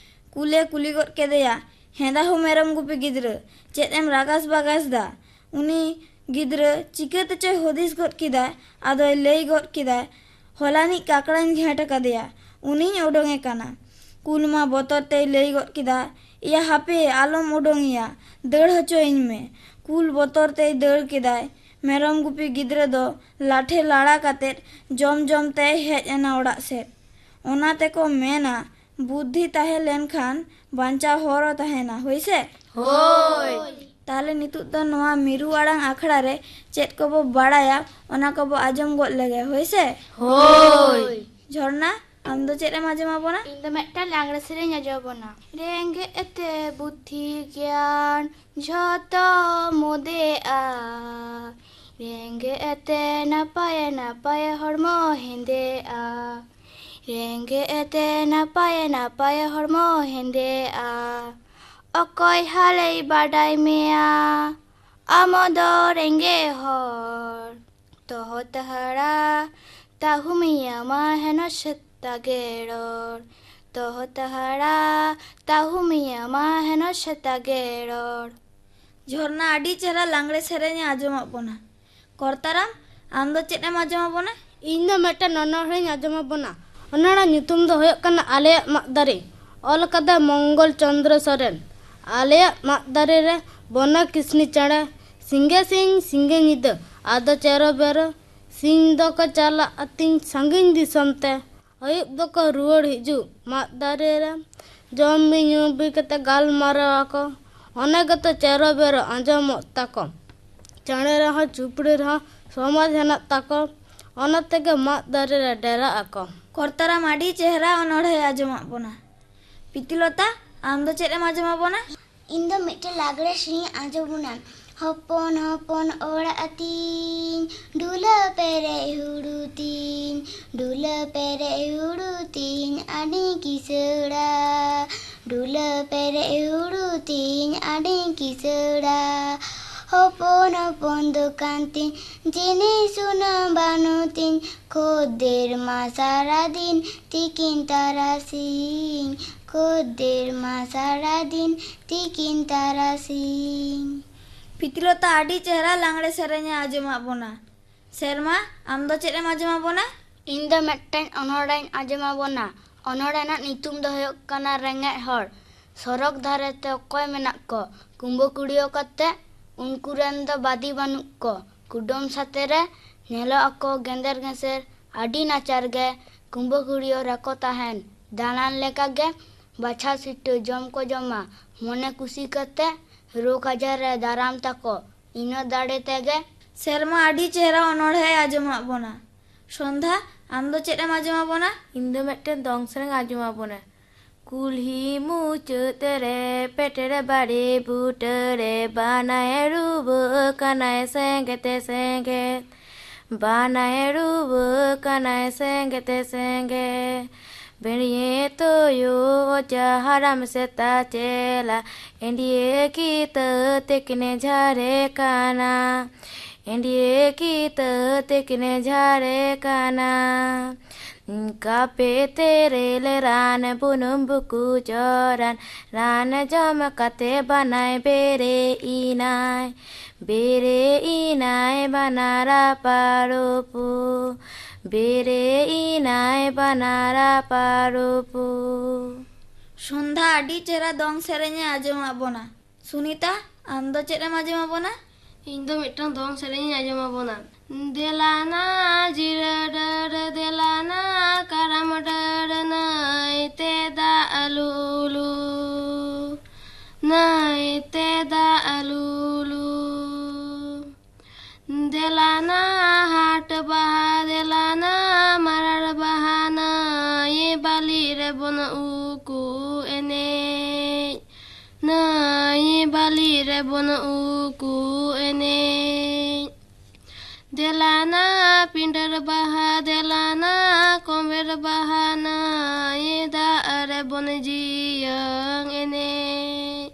ᱠᱩᱞᱮ ᱠᱩᱞᱤ ᱜᱚᱫ ᱠᱮᱫᱮᱭᱟ, "ᱦᱮᱸᱫᱟ ᱦᱳ ᱢᱮᱨᱚᱢ ᱜᱩᱯᱤ ᱜᱤᱫᱽᱨᱟᱹ, ᱪᱮᱫ ᱮᱢ ᱨᱟᱜᱟᱥ ᱵᱟᱜᱟᱥ ᱫᱟ?" ᱩᱱᱤ ᱜᱤᱫᱽᱨᱟᱹ ᱪᱤᱠᱟᱹ ᱛᱮᱪᱚᱭ ᱦᱩᱫᱤᱥ ᱜᱚᱫ ᱠᱮᱫᱟ᱾ ᱟᱫᱚᱭ ᱞᱟᱹᱭ ᱜᱚᱫ ᱠᱮᱫᱟ, "ᱦᱚᱞᱟᱱᱤᱡ ᱠᱟᱠᱲᱟᱧ ᱜᱷᱮᱸᱴ ᱟᱠᱟᱫᱮᱭᱟ, ᱩᱱᱤᱧ ᱚᱰᱚᱝᱮ ᱠᱟᱱᱟ᱾ ᱠᱩᱞ ᱢᱟ ᱵᱚᱛᱚᱨ ᱛᱮᱭ ᱞᱟᱹᱭ ᱜᱚᱫ ᱠᱮᱫᱟ, ᱮᱭᱟ ᱦᱟᱯᱮ, ᱟᱞᱚᱢ ᱚᱰᱚᱝᱮᱭᱟ, ᱫᱟᱹᱲ ᱦᱚᱪᱚᱭᱤᱧ ᱢᱮ᱾ ᱠᱩᱞ ᱵᱚᱛᱚᱨ ᱛᱮᱭ ᱫᱟᱹᱲ ᱠᱮᱫᱟᱭ᱾ ᱢᱮᱨᱚᱢ ᱜᱩᱯᱤ ᱜᱤᱫᱽᱨᱟᱹ ᱫᱚ ᱞᱟᱴᱷᱮ ᱞᱟᱲᱟ ᱠᱟᱛᱮᱫ ᱡᱚᱢ ᱡᱚᱢ ᱛᱮᱭ ᱦᱮᱡ ᱮᱱᱟ ᱚᱲᱟᱜ ᱥᱮᱫ᱾ ᱚᱱᱟ ᱛᱮᱠᱚ ᱢᱮᱱᱟ, ᱵᱩᱫᱽᱫᱷᱤ ᱛᱟᱦᱮᱸ ᱞᱮᱱᱠᱷᱟᱱ ᱵᱟᱧᱪᱟᱣ ᱦᱚᱨ ᱦᱚᱸ ᱛᱟᱦᱮᱱᱟ, ᱦᱳᱭ ᱥᱮ? ᱦᱳᱭ᱾ ᱛᱟᱦᱞᱮ ᱱᱤᱛᱚᱜ ᱫᱚ ᱱᱚᱣᱟ ᱢᱤᱨᱩ ᱟᱲᱟᱝ ᱟᱠᱷᱲᱟ ᱨᱮ ᱪᱮᱫ ᱠᱚᱵᱚ ᱵᱟᱲᱟᱭᱟ, ᱚᱱᱟ ᱠᱚᱵᱚ ᱟᱸᱡᱚᱢ ᱜᱚᱫ ᱞᱮᱜᱮ, ᱦᱳᱭ ᱥᱮ? ᱦᱳᱭ᱾ ᱡᱷᱚᱨᱱᱟ, ᱟᱢ ᱫᱚ ᱪᱮᱫ ᱮᱢ ᱟᱸᱡᱚᱢ ᱟᱵᱚᱱᱟ? ᱤᱧ ᱫᱚ ᱢᱤᱫᱴᱟᱝ ᱞᱟᱜᱽᱲᱮ ᱥᱮᱨᱮᱧ ᱟᱸᱡᱚᱢ ᱟᱵᱚᱱᱟ᱾ ᱨᱮᱸᱜᱮᱡ ᱛᱮ ᱵᱩᱫᱽᱫᱷᱤ ᱜᱮᱭᱟᱱ ᱡᱷᱚᱛᱚ ᱢᱩᱫᱮᱜᱼᱟ, ᱨᱮᱸᱜᱮᱡ ᱛᱮ ᱱᱟᱯᱟᱭᱮ ᱱᱟᱯᱟᱭᱮ ᱦᱚᱲᱢᱚ ᱦᱮᱸᱫᱮᱜᱼᱟ, ᱨᱮᱸᱜᱮᱡ ᱛᱮ ᱱᱟᱯᱟᱭᱮ ᱱᱟᱯᱟᱭᱮ ᱦᱚᱲᱢᱚ ᱦᱮᱸᱫᱮᱜᱼᱟ᱾ ᱚᱠᱚᱭ ᱦᱟᱞᱮᱭ ᱵᱟᱰᱟᱭ ᱢᱮᱭᱟ, ᱟᱢ ᱫᱚ ᱨᱮᱸᱜᱮᱡ ᱦᱚᱲ᱾ ᱛᱚᱦᱚᱛ ᱦᱟᱲᱟ ᱛᱟᱦᱩᱢᱤᱭᱟᱢᱟ ᱦᱮᱱᱚ ᱥᱮᱛᱟ ᱜᱮ ᱨᱚᱲ᱾ ᱛᱚᱦᱚᱛ ᱦᱟᱲᱟ ᱛᱟᱦᱩᱢᱤᱭᱟᱢᱟ ᱦᱮᱱᱚ ᱥᱮᱛᱟ ᱜᱮ ᱨᱚᱲ᱾ ᱡᱷᱚᱨᱱᱟ ᱟᱹᱰᱤ ᱪᱮᱦᱨᱟ ᱞᱟᱜᱽᱲᱮ ᱥᱮᱨᱮᱧ ᱮ ᱟᱸᱡᱚᱢᱟᱜ ᱵᱚᱱᱟ᱾ ᱠᱚᱨᱛᱟᱨᱟᱢ, ᱟᱢ ᱫᱚ ᱪᱮᱫ ᱮᱢ ᱟᱸᱡᱚᱢᱟᱜ ᱵᱚᱱᱟ? ᱤᱧ ᱫᱚ ᱢᱤᱫᱴᱮᱱ ᱚᱱᱚᱬᱦᱮᱧ ᱟᱸᱡᱚᱢᱟᱜ ᱵᱚᱱᱟ᱾ ᱚᱱᱚᱬᱦᱮ ᱧᱩᱛᱩᱢ ᱫᱚ ᱦᱩᱭᱩᱜ ᱠᱟᱱᱟ ᱟᱞᱮᱭᱟᱜ ᱢᱟᱫ ᱫᱟᱨᱮ᱾ ᱚᱞ ᱠᱟᱫᱟ ᱢᱚᱝᱜᱚᱞ ᱪᱚᱸᱫᱽᱨᱚ ᱥᱚᱨᱮᱱ᱾ ᱟᱞᱮᱭᱟᱜ ᱢᱟᱫ ᱫᱟᱨᱮ ᱨᱮ ᱵᱚᱱᱟ ᱠᱤᱥᱱᱤ ᱪᱮᱬᱮ, ᱥᱤᱸᱜᱮ ᱥᱤᱧ ᱥᱤᱸᱜᱮ ᱧᱤᱫᱟᱹ ᱟᱫᱚ ᱪᱮᱨᱚ ᱵᱮᱨᱚ᱾ ᱥᱤᱧ ᱫᱚᱠᱚ ᱪᱟᱞᱟᱜ ᱟᱹᱛᱤᱧ ᱥᱟᱺᱜᱤᱧ ᱫᱤᱥᱚᱢ ᱛᱮ, ᱟᱹᱭᱩᱵ ᱫᱚᱠᱚ ᱨᱩᱣᱟᱹᱲ ᱦᱤᱡᱩᱜ ᱢᱟᱫ ᱫᱟᱨᱮ ᱨᱮ᱾ ᱡᱚᱢ ᱵᱤ ᱧᱩ ᱵᱤ ᱠᱟᱛᱮ ᱜᱟᱞᱢᱟᱨᱟᱣ ᱟᱠᱚ᱾ ᱚᱱᱟ ᱜᱮᱛᱚ ᱪᱮᱨᱚ ᱵᱮᱨᱚ ᱟᱸᱡᱚᱢᱚᱜ ᱛᱟᱠᱚ᱾ ᱪᱮᱬᱮ ᱨᱮᱦᱚᱸ ᱪᱩᱯᱲᱤ ᱨᱮᱦᱚᱸ ᱥᱚᱢᱟᱡᱽ ᱦᱮᱱᱟᱜ ᱛᱟᱠᱚ᱾ ᱚᱱᱟ ᱛᱮᱜᱮ ᱢᱟᱫ ᱫᱟᱨᱮ ᱨᱮ ᱰᱮᱨᱟᱜ ᱟᱠᱚ᱾ ᱠᱚᱨᱛᱟᱨᱟᱢ ᱟᱹᱰᱤ ᱪᱮᱦᱨᱟ ᱚᱱᱚᱬᱦᱮ ᱟᱸᱡᱚᱢᱟᱜ ᱵᱚᱱᱟ᱾ ᱯᱤᱛᱤᱞᱚᱛᱟ, ᱟᱢ ᱫᱚ ᱪᱮᱫ ᱮᱢ ᱟᱸᱡᱚᱢᱟᱜ ᱵᱚᱱᱟ? ᱤᱧ ᱫᱚ ᱢᱤᱫᱴᱮᱱ ᱞᱟᱜᱽᱲᱮ ᱥᱮᱨᱮᱧ ᱟᱸᱡᱚᱢ ᱵᱚᱱᱟ᱾ ᱦᱚᱯᱚᱱ ᱦᱚᱯᱚᱱ ᱚᱲᱟᱜ ᱛᱤᱧ, ᱰᱷᱩᱞᱟᱹ ᱯᱮᱨᱮᱡ ᱦᱩᱲᱩ ᱛᱤᱧ, ᱰᱷᱩᱞᱟᱹ ᱯᱮᱨᱮᱡ ᱦᱩᱲᱩ ᱛᱤᱧ ᱟᱹᱰᱤ ᱠᱤᱥᱟᱹᱲᱟ᱾ ᱰᱷᱩᱞᱟᱹ ᱯᱮᱨᱮᱡ ᱦᱩᱲᱩ ᱛᱤᱧ ᱟᱹᱰᱤ ᱠᱤᱥᱟᱹᱲᱟ᱾ ᱦᱚᱯᱚᱱ ᱦᱚᱯᱚᱱ ᱫᱚᱠᱟᱱ ᱛᱤᱧ, ᱡᱤᱱᱤᱥ ᱥᱩᱱᱩᱢ ᱵᱟᱹᱱᱩᱜ ᱛᱤᱧ, ᱠᱷᱚᱫᱽᱫᱮᱨ ᱢᱟ ᱥᱟᱨᱟᱫᱤᱱ ᱛᱤᱠᱤᱱ ᱛᱟᱨᱟᱥᱤᱧ, ᱠᱷᱚᱫᱽᱫᱮᱨ ᱢᱟ ᱥᱟᱨᱟᱫᱤᱱ ᱛᱤᱠᱤᱱ ᱛᱟᱨᱟᱥᱤᱧ᱾ ᱯᱤᱛᱤᱞᱚᱛᱟ ᱟᱹᱰᱤ ᱪᱮᱦᱨᱟ ᱞᱟᱜᱽᱲᱮ ᱥᱮᱨᱮᱧ ᱮ ᱟᱸᱡᱚᱢᱟᱜ ᱵᱚᱱᱟ᱾ ᱥᱮᱨᱢᱟ, ᱟᱢ ᱫᱚ ᱪᱮᱫ ᱮᱢ ᱟᱸᱡᱚᱢᱟᱜ ᱵᱚᱱᱟ? ᱤᱧ ᱫᱚ ᱢᱤᱫᱴᱮᱱ ᱚᱱᱚᱬᱦᱮᱧ ᱟᱸᱡᱚᱢ ᱟᱵᱚᱱᱟ᱾ ᱚᱱᱚᱬᱦᱮ ᱨᱮᱱᱟᱜ ᱧᱩᱛᱩᱢ ᱫᱚ ᱦᱩᱭᱩᱜ ᱠᱟᱱᱟ ᱨᱮᱸᱜᱮᱡ ᱦᱚᱲ᱾ ᱥᱚᱲᱚᱠ ᱫᱷᱟᱨᱮ ᱛᱮ ᱚᱠᱚᱭ ᱢᱮᱱᱟᱜ ᱠᱚ? ᱠᱩᱢᱵᱟᱹ ᱠᱩᱲᱤᱭᱟᱹ ᱠᱟᱛᱮ ᱩᱱᱠᱩ ᱨᱮᱱ ᱫᱚ ᱵᱟᱹᱫᱤ ᱵᱟᱹᱱᱩᱜ ᱠᱚ᱾ ᱠᱩᱰᱟᱹᱢ ᱥᱟᱛᱮ ᱨᱮ ᱧᱮᱞᱚᱜ ᱟᱠᱚ ᱜᱮᱸᱫᱮᱨ ᱜᱮᱸᱥᱮᱨ, ᱟᱹᱰᱤ ᱱᱟᱪᱟᱨ ᱜᱮ ᱠᱩᱢᱵᱟᱹ ᱠᱩᱲᱤᱭᱟᱹ ᱨᱮᱠᱚ ᱛᱟᱦᱮᱱ᱾ ᱫᱟᱬᱟᱱ ᱞᱮᱠᱟ ᱜᱮ ᱵᱟᱪᱷᱟᱣ ᱥᱤᱴᱟᱹ ᱡᱚᱢ ᱠᱚ ᱡᱚᱢᱟ᱾ ᱢᱚᱱᱮ ᱠᱩᱥᱤ ᱠᱟᱛᱮ ᱨᱳᱜᱽ ᱟᱡᱟᱨ ᱨᱮ ᱫᱟᱨᱟᱢ ᱛᱟᱠᱚ᱾ ᱤᱱᱟᱹ ᱫᱟᱲᱮ ᱛᱮᱜᱮ ᱥᱮᱨᱢᱟ ᱟᱹᱰᱤ ᱪᱮᱦᱨᱟ ᱚᱱᱚᱬᱦᱮ ᱟᱸᱡᱚᱢᱟᱜ ᱵᱚᱱᱟ᱾ ᱥᱚᱱᱫᱷᱟ, ᱟᱢ ᱫᱚ ᱪᱮᱫ ᱮᱢ ᱟᱸᱡᱚᱢ ᱟᱵᱚᱱᱟ? ᱤᱧ ᱫᱚ ᱢᱤᱫᱴᱮᱱ ᱫᱚᱝ ᱥᱮᱨᱮᱧ ᱟᱸᱡᱚᱢ ᱟᱵᱚᱱᱟ᱾ ᱠᱩᱞᱦᱤ ᱢᱩᱪᱟᱹᱫ ᱨᱮ ᱯᱮᱴᱮᱨ ᱵᱟᱲᱮ ᱵᱩᱴᱟᱹ ᱨᱮ ᱵᱟᱱᱟᱭ ᱨᱩᱣᱟᱹ ᱠᱟᱱᱟᱭ ᱥᱮᱸᱜᱮᱛᱮ ᱥᱮᱸᱜᱮᱛ᱾ ᱵᱟᱱᱟᱭ ᱨᱩᱣᱟᱹ ᱠᱟᱱᱟᱭ ᱥᱮᱸᱜᱮᱛᱮ ᱥᱮᱸᱜᱮᱛ᱾ ᱵᱮᱲᱤᱭᱮ ᱛᱚᱭᱚ ᱚᱡᱟ ᱦᱟᱲᱟᱢ ᱥᱮᱛᱟ ᱪᱮᱞᱟ᱾ ᱮᱸᱰᱤᱭᱮ ᱠᱤᱛᱟᱹ ᱛᱮᱠᱤᱱᱮ ᱡᱷᱟᱨᱮ ᱠᱟᱱᱟ᱾ ᱮᱸᱰᱤᱭᱮ ᱠᱤᱛᱟᱹ ᱛᱮᱠᱤᱱᱮ ᱡᱷᱟᱨᱮ ᱠᱟᱱᱟ᱾ ᱠᱟᱯᱮ ᱛᱮᱨᱮᱞ ᱨᱟᱱ ᱵᱩᱱᱩᱢ ᱵᱩᱠᱩ ᱡᱚᱨᱟᱱ᱾ ᱨᱟᱱ ᱡᱚᱢ ᱠᱟᱛᱮ ᱵᱟᱱᱟᱭ ᱵᱮᱨᱮ ᱤᱱᱟᱭ᱾ ᱵᱮᱨᱮ ᱤᱱᱟᱭ ᱵᱟᱱᱟᱨᱟ ᱯᱟᱨᱚᱯᱩ᱾ ᱵᱮᱨᱮ ᱤᱱᱟᱭ ᱵᱟᱱᱟᱨᱟ ᱯᱟᱨᱚᱯᱩ᱾ ᱥᱚᱱᱫᱷᱟ ᱟᱹᱰᱤ ᱪᱮᱦᱨᱟ ᱫᱚᱝ ᱥᱮᱨᱮᱧ ᱮ ᱟᱸᱡᱚᱢ ᱟᱵᱚᱱᱟ᱾ ᱥᱩᱱᱤᱛᱟ, ᱟᱢ ᱫᱚ ᱪᱮᱫ ᱮᱢ ᱟᱸᱡᱚᱢ ᱟᱵᱚᱱᱟ? ᱤᱧ ᱫᱚ ᱢᱤᱫᱴᱟᱝ ᱫᱚᱝ ᱥᱮᱨᱮᱧ ᱤᱧ ᱟᱸᱡᱚᱢ ᱟᱵᱚᱱᱟ᱾ ᱫᱮᱞᱟᱱᱟ ᱡᱤᱨᱟᱹ ᱰᱟᱹᱨ, ᱫᱮᱞᱟᱱᱟ ᱠᱟᱨᱟᱢ ᱰᱟᱹᱨ, ᱱᱟᱹᱭ ᱛᱮ ᱫᱟᱜ ᱞᱩᱞᱩ, ᱱᱟᱹᱭ ᱛᱮ ᱫᱟᱜ ᱞᱩᱞᱩ᱾ ᱫᱮᱞᱟᱱᱟ ᱦᱟᱴ ᱵᱟᱦᱟ, ᱫᱮᱞᱟᱱᱟ ᱢᱟᱨᱟᱲ ᱵᱟᱦᱟ, ᱱᱟᱹᱭ ᱵᱟᱹᱞᱤ ᱨᱮᱵᱚᱱ ᱩᱠᱩ ᱮᱱᱮᱡ, ᱱᱟᱹᱭ ᱵᱟᱹᱞᱤ ᱨᱮᱵᱚᱱ ᱩᱠᱩ ᱮᱱᱮᱡ᱾ ᱫᱮᱞᱟᱱᱟ ᱯᱤᱸᱰᱟᱹᱨ ᱵᱟᱦᱟ, ᱫᱮᱞᱟᱱᱟ ᱠᱚᱢᱮᱨ ᱵᱟᱦᱟ, ᱱᱟᱹᱭ ᱫᱟᱜ ᱨᱮᱵᱚᱱ ᱡᱤᱭᱟᱹᱝ ᱮᱱᱮᱡ,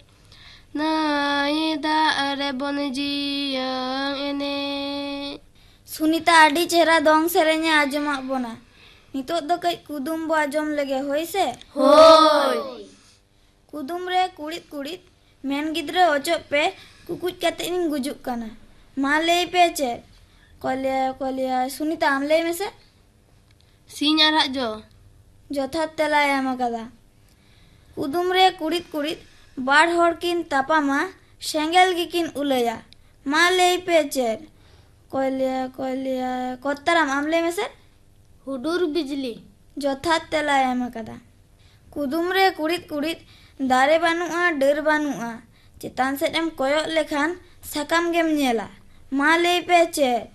ᱱᱟᱹᱭ ᱫᱟᱜ ᱨᱮᱵᱚᱱ ᱡᱤᱭᱟᱹᱝ ᱮᱱᱮᱡ᱾ ᱥᱩᱱᱤᱛᱟ ᱟᱹᱰᱤ ᱪᱮᱦᱨᱟ ᱫᱚᱝ ᱥᱮᱨᱮᱧ ᱮ ᱟᱸᱡᱚᱢᱟᱜ ᱵᱚᱱᱟ᱾ ᱱᱤᱛᱚᱜ ᱫᱚ ᱠᱟᱹᱡ ᱠᱩᱫᱩᱢ ᱵᱚ ᱟᱸᱡᱚᱢ ᱞᱮᱜᱮ, ᱦᱳᱭ ᱥᱮ? ᱦᱳᱭ᱾ ᱠᱩᱫᱩᱢ ᱨᱮ ᱠᱩᱲᱤᱫ ᱠᱩᱲᱤᱫ, ᱢᱮᱱ ᱜᱤᱫᱽᱨᱟᱹ ᱚᱪᱚᱜ ᱯᱮ, ᱠᱩᱠᱩᱡ ᱠᱟᱛᱮ ᱤᱧ ᱜᱩᱡᱩᱜ ᱠᱟᱱᱟ᱾ ᱢᱟ ᱞᱟᱹᱭ ᱯᱮ ᱪᱮᱫ? ᱚᱠᱚᱭ ᱞᱟᱹᱭᱟ, ᱚᱠᱚᱭ ᱞᱟᱹᱭᱟ? ᱥᱩᱱᱤᱛᱟ, ᱟᱢ ᱞᱟᱹᱭ ᱢᱮᱥᱮ᱾ ᱛᱤᱧ ᱟᱨᱟᱜ ᱡᱚ᱾ ᱡᱚᱛᱷᱟᱛ ᱛᱮᱞᱟᱭ ᱮᱢ ᱟᱠᱟᱫᱟ᱾ ᱠᱩᱫᱩᱢ ᱨᱮ ᱠᱩᱲᱤᱫ ᱠᱩᱲᱤᱫ ᱵᱟᱨ ᱦᱚᱲ ᱠᱤᱱ ᱛᱟᱯᱟᱢᱟ, ᱥᱮᱸᱜᱮᱞ ᱜᱮᱠᱤᱱ ᱩᱞᱟᱹᱭᱟ᱾ ᱢᱟ ᱞᱟᱹᱭ ᱯᱮ ᱪᱮᱫ? ᱚᱠᱚᱭ ᱞᱟᱹᱭᱟ, ᱚᱠᱚᱭ ᱞᱟᱹᱭᱟ, ᱠᱚᱛᱛᱟᱨᱟᱢ, ᱟᱢ ᱞᱟᱹᱭ ᱢᱮᱥᱮ᱾ ᱦᱩᱰᱩᱨ ᱵᱤᱡᱽᱞᱤ᱾ ᱡᱚᱛᱷᱟᱛ ᱛᱮᱞᱟᱭ ᱮᱢ ᱟᱠᱟᱫᱟ᱾ ᱠᱩᱫᱩᱢ ᱨᱮ ᱠᱩᱲᱤᱫ ᱠᱩᱲᱤᱫ ᱫᱟᱨᱮ ᱵᱟᱹᱱᱩᱜᱼᱟ, ᱰᱟᱹᱨ ᱵᱟᱹᱱᱩᱜᱼᱟ, ᱪᱮᱛᱟᱱ ᱥᱮᱫ ᱮᱢ ᱠᱚᱭᱚᱜ ᱞᱮᱠᱷᱟᱱ ᱥᱟᱠᱟᱢ ᱜᱮᱢ ᱧᱮᱞᱟ᱾ ᱢᱟ ᱞᱟᱹᱭ ᱯᱮ ᱪᱮᱫ?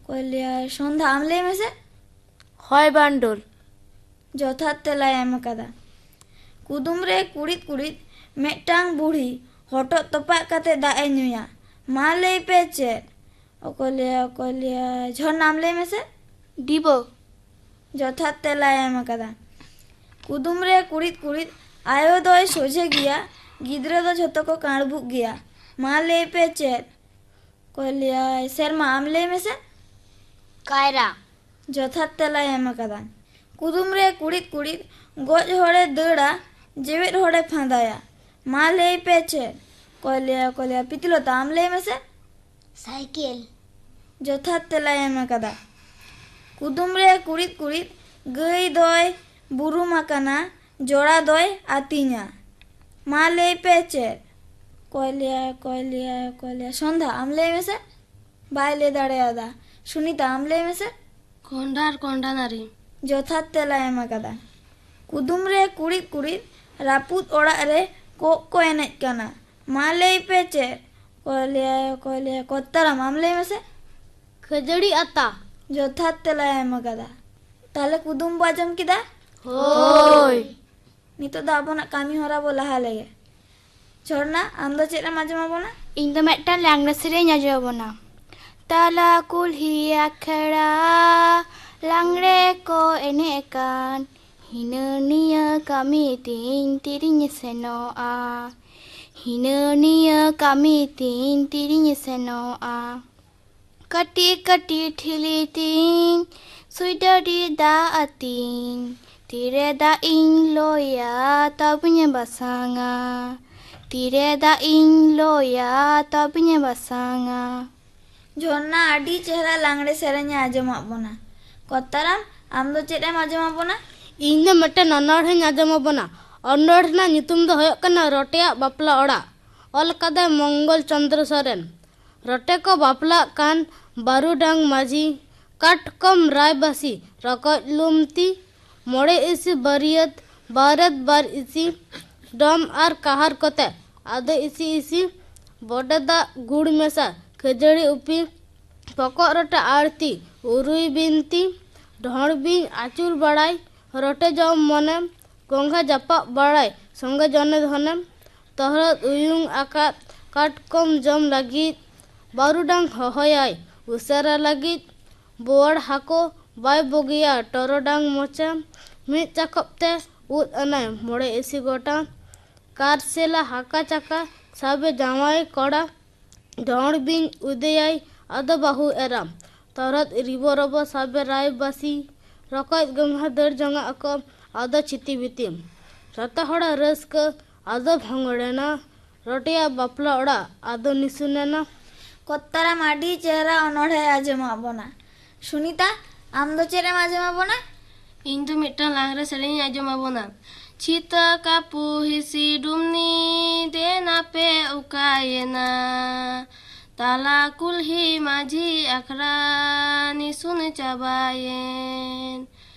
ᱚᱠᱚᱭ ᱞᱟᱹᱭᱟ, ᱥᱚᱱᱫᱷᱟ, ᱟᱢ ᱞᱟᱹᱭ ᱢᱮᱥᱮ᱾ ᱦᱚᱭ ᱵᱟᱱᱰᱳᱞ᱾ ᱡᱚᱛᱷᱟᱛ ᱛᱮᱞᱟᱭ ᱮᱢ ᱟᱠᱟᱫᱟ᱾ ᱠᱩᱫᱩᱢ ᱨᱮ ᱠᱩᱲᱤᱫ ᱠᱩᱲᱤᱫ ᱢᱤᱫᱴᱟᱝ ᱵᱩᱲᱦᱤ ᱦᱚᱴᱚᱜ ᱛᱚᱯᱟᱜ ᱠᱟᱛᱮ ᱫᱟᱜ ᱮ ᱧᱩᱭᱟ᱾ ᱢᱟ ᱞᱟᱹᱭ ᱯᱮ ᱪᱮᱫ? ᱚᱠᱚᱭ ᱞᱟᱹᱭᱟ, ᱚᱠᱚᱭ ᱞᱟᱹᱭᱟ, ᱡᱷᱚᱨᱱᱟ, ᱟᱢ ᱞᱟᱹᱭ ᱢᱮᱥᱮ᱾ ᱰᱤᱵᱟᱹ᱾ ᱡᱚᱛᱷᱟᱛ ᱛᱮᱞᱟᱭ ᱮᱢ ᱟᱠᱟᱫᱟ᱾ ᱠᱩᱫᱩᱢ ᱨᱮ ᱠᱩᱲᱤᱫ ᱠᱩᱲᱤᱫ ᱟᱭᱳ ᱫᱚᱭ ᱥᱚᱡᱷᱮ ᱜᱮᱭᱟ, ᱜᱤᱫᱽᱨᱟᱹ ᱫᱚ ᱡᱷᱚᱛᱚ ᱠᱚ ᱠᱟᱬᱵᱩᱜ ᱜᱮᱭᱟ᱾ ᱢᱟ ᱞᱟᱹᱭ ᱯᱮ ᱪᱮᱫ? ᱚᱠᱚᱭ ᱞᱟᱹᱭᱟᱭ, ᱥᱮᱨᱢᱟ, ᱟᱢ ᱞᱟᱹᱭ ᱢᱮᱥᱮ᱾ ᱠᱟᱭᱨᱟ᱾ ᱡᱚᱛᱷᱟᱛ ᱛᱮᱞᱟᱭ ᱮᱢ ᱟᱠᱟᱫᱟ᱾ ᱠᱩᱫᱩᱢ ᱨᱮ ᱠᱩᱲᱤᱫ ᱠᱩᱲᱤᱫ ᱜᱚᱡ ᱦᱚᱲᱮ ᱫᱟᱹᱲᱟ, ᱡᱮᱣᱮᱫ ᱦᱚᱲᱮ ᱯᱷᱟᱸᱫᱟᱭᱟ᱾ ᱢᱟ ᱞᱟᱹᱭ ᱯᱮ ᱪᱮᱫ? ᱚᱠᱚᱭ ᱞᱟᱹᱭᱟ, ᱚᱠᱚᱭ ᱞᱟᱹᱭᱟ, ᱯᱤᱛᱤᱞᱚᱛᱟ, ᱟᱢ ᱞᱟᱹᱭ ᱢᱮᱥᱮ᱾ ᱥᱟᱭᱠᱮᱞ᱾ ᱡᱚᱛᱷᱟᱛ ᱛᱮᱞᱟᱭ ᱮᱢ ᱟᱠᱟᱫᱟ᱾ ᱠᱩᱫᱩᱢ ᱨᱮ ᱠᱩᱲᱤᱫ ᱠᱩᱲᱤᱫ ᱜᱟᱹᱭ ᱫᱚᱭ ᱵᱩᱨᱩᱢ ᱟᱠᱟᱱᱟ, ᱡᱚᱲᱟ ᱫᱚᱭ ᱟᱹᱛᱤᱧᱟ᱾ ᱢᱟ ᱞᱟᱹᱭ ᱯᱮ ᱪᱮᱫ? ᱚᱠᱚᱭ ᱞᱟᱹᱭᱟ, ᱚᱠᱚᱭ ᱞᱟᱹᱭᱟ, ᱚᱠᱚᱭ ᱞᱟᱹᱭᱟ, ᱥᱚᱱᱫᱷᱟ, ᱟᱢ ᱞᱟᱹᱭ ᱢᱮᱥᱮ᱾ ᱵᱟᱭ ᱞᱟᱹᱭ ᱫᱟᱲᱮᱭᱟᱫᱟ᱾ ᱥᱩᱱᱤᱛᱟ, ᱟᱢ ᱞᱟᱹᱭ ᱢᱮᱥᱮ᱾ ᱠᱚᱸᱰᱷᱟ ᱟᱨ ᱠᱚᱸᱰᱷᱟ ᱫᱟᱨᱮ᱾ ᱡᱚᱛᱷᱟᱛ ᱛᱮᱞᱟᱭ ᱮᱢ ᱟᱠᱟᱫᱟ᱾ ᱠᱩᱫᱩᱢ ᱨᱮ ᱠᱩᱲᱤᱫ ᱠᱩᱲᱤᱫ ᱨᱟᱹᱯᱩᱫ ᱚᱲᱟᱜ ᱨᱮ ᱠᱚᱜ ᱠᱚ ᱮᱱᱮᱡ ᱠᱟᱱᱟ᱾ ᱢᱟ ᱞᱟᱹᱭ ᱯᱮ ᱪᱮᱫ? ᱚᱠᱚᱭ ᱞᱟᱹᱭᱟ, ᱚᱠᱚᱭ ᱞᱟᱹᱭᱟ, ᱠᱚᱛᱛᱟᱨᱟᱢ, ᱟᱢ ᱞᱟᱹᱭ ᱢᱮᱥᱮ᱾ ᱠᱷᱟᱹᱡᱟᱹᱲᱤ ᱟᱛᱟ᱾ ᱡᱚᱛᱷᱟᱛ ᱛᱮᱞᱟᱭ ᱮᱢ ᱟᱠᱟᱫᱟ᱾ ᱛᱟᱦᱞᱮ ᱠᱩᱫᱩᱢ ᱵᱚ ᱟᱸᱡᱚᱢ ᱠᱮᱫᱟ? ᱦᱳᱭ᱾ ᱱᱤᱛᱚᱜ ᱫᱚ ᱟᱵᱚᱱᱟᱜ ᱠᱟᱹᱢᱤ ᱦᱚᱨᱟ ᱵᱚ ᱞᱟᱦᱟ ᱞᱮᱜᱮ᱾ ᱡᱷᱚᱨᱱᱟ, ᱟᱢ ᱫᱚ ᱪᱮᱫ ᱮᱢ ᱟᱸᱡᱚᱢ ᱟᱵᱚᱱᱟ? ᱤᱧ ᱫᱚ ᱢᱤᱫᱴᱟᱝ ᱞᱟᱜᱽᱬᱮ ᱥᱮᱨᱮᱧ ᱟᱸᱡᱚᱢ ᱟᱵᱚᱱᱟ᱾ ᱛᱟᱞᱟ ᱠᱩᱞᱦᱤ ᱟᱠᱷᱲᱟ ᱞᱟᱜᱽᱬᱮ ᱠᱚ ᱮᱱᱮᱡ ᱠᱟᱱ, ᱦᱤᱱᱟᱹ ᱱᱤᱭᱟᱹ ᱠᱟᱹᱢᱤ ᱛᱤᱧ ᱛᱤᱨᱤᱧ ᱥᱮᱱᱚᱜᱼᱟ, ᱦᱤᱱᱟᱹ ᱱᱤᱭᱟᱹ ᱠᱟᱹᱢᱤ ᱛᱤᱧ ᱛᱤᱨᱤᱧ ᱥᱮᱱᱚᱜᱼᱟ᱾ ᱠᱟᱹᱴᱤᱡ ᱠᱟᱹᱴᱤᱡ ᱴᱷᱤᱞᱤ ᱛᱤᱧ ᱥᱩᱭ ᱰᱟᱹᱰᱤ ᱫᱟᱜ ᱟᱹᱛᱤᱧ, ᱛᱤᱨᱮ ᱫᱟᱜ ᱤᱧ ᱞᱚᱭᱟ ᱛᱚᱵᱮᱧ ᱵᱟᱥᱟᱝᱟ, ᱛᱤᱨᱮ ᱫᱟᱜ ᱤᱧ ᱞᱚᱭᱟ ᱛᱚᱵᱮᱧ ᱵᱟᱥᱟᱝᱟ᱾ ᱡᱷᱚᱨᱱᱟ ᱟᱹᱰᱤ ᱪᱮᱦᱨᱟ ᱞᱟᱜᱽᱬᱮ ᱥᱮᱨᱮᱧ ᱮ ᱟᱸᱡᱚᱢᱟᱫ ᱵᱚᱱᱟ᱾ ᱠᱚᱛᱛᱟᱨᱟᱢ, ᱟᱢ ᱫᱚ ᱪᱮᱫ ᱮᱢ ᱟᱸᱡᱚᱢ ᱟᱵᱚᱱᱟ? ᱤᱧ ᱫᱚ ᱢᱤᱫᱴᱮᱱ ᱚᱱᱚᱬᱦᱮᱧ ᱟᱸᱡᱚᱢ ᱟᱵᱚᱱᱟ᱾ ᱚᱱᱚᱬᱦᱮ ᱨᱮᱱᱟᱜ ᱧᱩᱛᱩᱢ ᱫᱚ ᱦᱩᱭᱩᱜ ᱠᱟᱱᱟ ᱨᱚᱴᱮᱭᱟᱜ ᱵᱟᱯᱞᱟ ᱚᱲᱟᱜ᱾ ᱚᱞ ᱟᱠᱟᱫᱟᱭ ᱢᱚᱝᱜᱚᱞ ᱪᱚᱸᱫᱽᱨᱚ ᱥᱚᱨᱮᱱ᱾ ᱨᱚᱴᱮ ᱠᱚ ᱵᱟᱯᱞᱟᱜ ᱠᱟᱱ ᱵᱟᱹᱨᱩᱰᱟᱝ ᱢᱟᱹᱡᱷᱤ, ᱠᱟᱴᱠᱚᱢ ᱨᱟᱭᱵᱟᱹᱥᱤ, ᱨᱚᱠᱚᱡ ᱞᱩᱢᱛᱤ, ᱢᱚᱬᱮ ᱤᱥᱤ ᱵᱟᱹᱨᱭᱟᱹᱛ, ᱵᱟᱨᱮᱛ ᱵᱟᱨ ᱤᱥᱤ, ᱰᱚᱢ ᱟᱨ ᱠᱟᱦᱟᱨ ᱠᱚᱛᱮ, ᱟᱫᱚ ᱤᱥᱤ ᱤᱥᱤ, ᱵᱚᱰᱮ ᱫᱟᱜ ᱜᱩᱲ ᱢᱮᱥᱟ, ᱠᱷᱟᱹᱡᱟᱹᱲᱤ ᱩᱯᱤ, ᱯᱚᱠᱚᱜ ᱨᱚᱴᱮ ᱟᱲᱛᱤ, ᱩᱨᱩᱭ ᱵᱤᱱᱛᱤ, ᱰᱷᱚᱸᱲ ᱵᱤᱧ ᱟᱹᱪᱩᱨ ᱵᱟᱲᱟᱭ, ᱨᱚᱴᱮ ᱡᱚᱢ ᱢᱚᱱᱮ, ᱜᱚᱸᱜᱷᱟ ᱡᱟᱯᱟᱜ ᱵᱟᱲᱟᱭ, ᱥᱚᱸᱜᱮ ᱡᱚᱱᱮ ᱫᱷᱚᱱᱮ, ᱛᱚᱦᱨᱚᱫ ᱩᱭᱩᱝ ᱟᱠᱟᱫ, ᱠᱟᱴᱠᱚᱢ ᱡᱚᱢ ᱞᱟᱹᱜᱤᱫ, ᱵᱟᱹᱨᱩᱰᱟᱝ ᱦᱚᱦᱚᱭᱟᱭ ᱩᱥᱟᱹᱨᱟ ᱞᱟᱹᱜᱤᱫ, ᱵᱳᱣᱟᱲ ᱦᱟᱹᱠᱩ ᱵᱟᱭ ᱵᱩᱜᱤᱭᱟ ᱴᱚᱨᱚᱰᱟᱝ ᱢᱚᱪᱟ, ᱢᱤᱫ ᱪᱟᱠᱚᱵ ᱛᱮ ᱩᱫ ᱟᱱᱟᱭ ᱢᱚᱬᱮ ᱤᱥᱤ ᱜᱚᱴᱟ, ᱠᱟᱨᱥᱮᱞᱟ ᱦᱟᱠᱟ ᱪᱟᱠᱟ ᱥᱟᱵᱮ ᱡᱟᱶᱟᱭ ᱠᱚᱲᱟ, ᱰᱷᱚᱸᱲ ᱵᱤᱧ ᱩᱫᱮᱭᱟᱭ ᱟᱫᱚ ᱵᱟᱹᱦᱩ ᱮᱨᱟ, ᱛᱚᱨᱚᱫ ᱨᱤᱵᱚ ᱨᱚᱵᱚ ᱥᱟᱵᱮ ᱨᱟᱭᱵᱟᱹᱥᱤ, ᱨᱚᱠᱚᱡ ᱜᱚᱸᱜᱷᱟ ᱫᱟᱹᱲ ᱡᱚᱝᱟᱜ ᱟᱠᱚ ᱟᱫᱚ ᱪᱷᱤᱛᱤ ᱵᱤᱛᱤ᱾ ᱡᱚᱛᱚ ᱦᱚᱲᱟᱜ ᱨᱟᱹᱥᱠᱟᱹ ᱟᱫᱚ ᱵᱷᱚᱝᱜᱚᱲᱮᱱᱟ, ᱨᱚᱴᱮᱭᱟᱜ ᱵᱟᱯᱞᱟ ᱚᱲᱟᱜ ᱟᱫᱚ ᱱᱤᱥᱩᱱᱮᱱᱟ᱾ ᱠᱚᱛᱛᱟᱨᱟᱢ ᱟᱹᱰᱤ ᱪᱮᱦᱨᱟ ᱚᱱᱚᱬᱦᱮ ᱟᱸᱡᱚᱢᱟᱜ ᱵᱚᱱᱟ᱾ ᱥᱩᱱᱤᱛᱟ, ᱟᱢ ᱫᱚ ᱪᱮᱫ ᱮᱢ ᱟᱸᱡᱚᱢ ᱟᱵᱚᱱᱟ? ᱤᱧ ᱫᱚ ᱢᱤᱫᱴᱟᱝ ᱞᱟᱜᱽᱲᱮ ᱥᱮᱨᱮᱧ ᱤᱧ ᱟᱸᱡᱚᱢ ᱟᱵᱚᱱᱟ᱾ ᱪᱷᱤᱛᱟᱹ ᱠᱟᱹᱯᱩ ᱦᱤᱥᱤ ᱰᱩᱢᱱᱤ ᱫᱮᱱ ᱟᱯᱮ ᱚᱠᱟᱭᱮᱱᱟ? ᱛᱟᱞᱟ ᱠᱩᱞᱦᱤ ᱢᱟᱹᱡᱷᱤ ᱟᱠᱷᱲᱟ ᱱᱤᱥᱩᱱ ᱪᱟᱵᱟᱭᱮᱱ᱾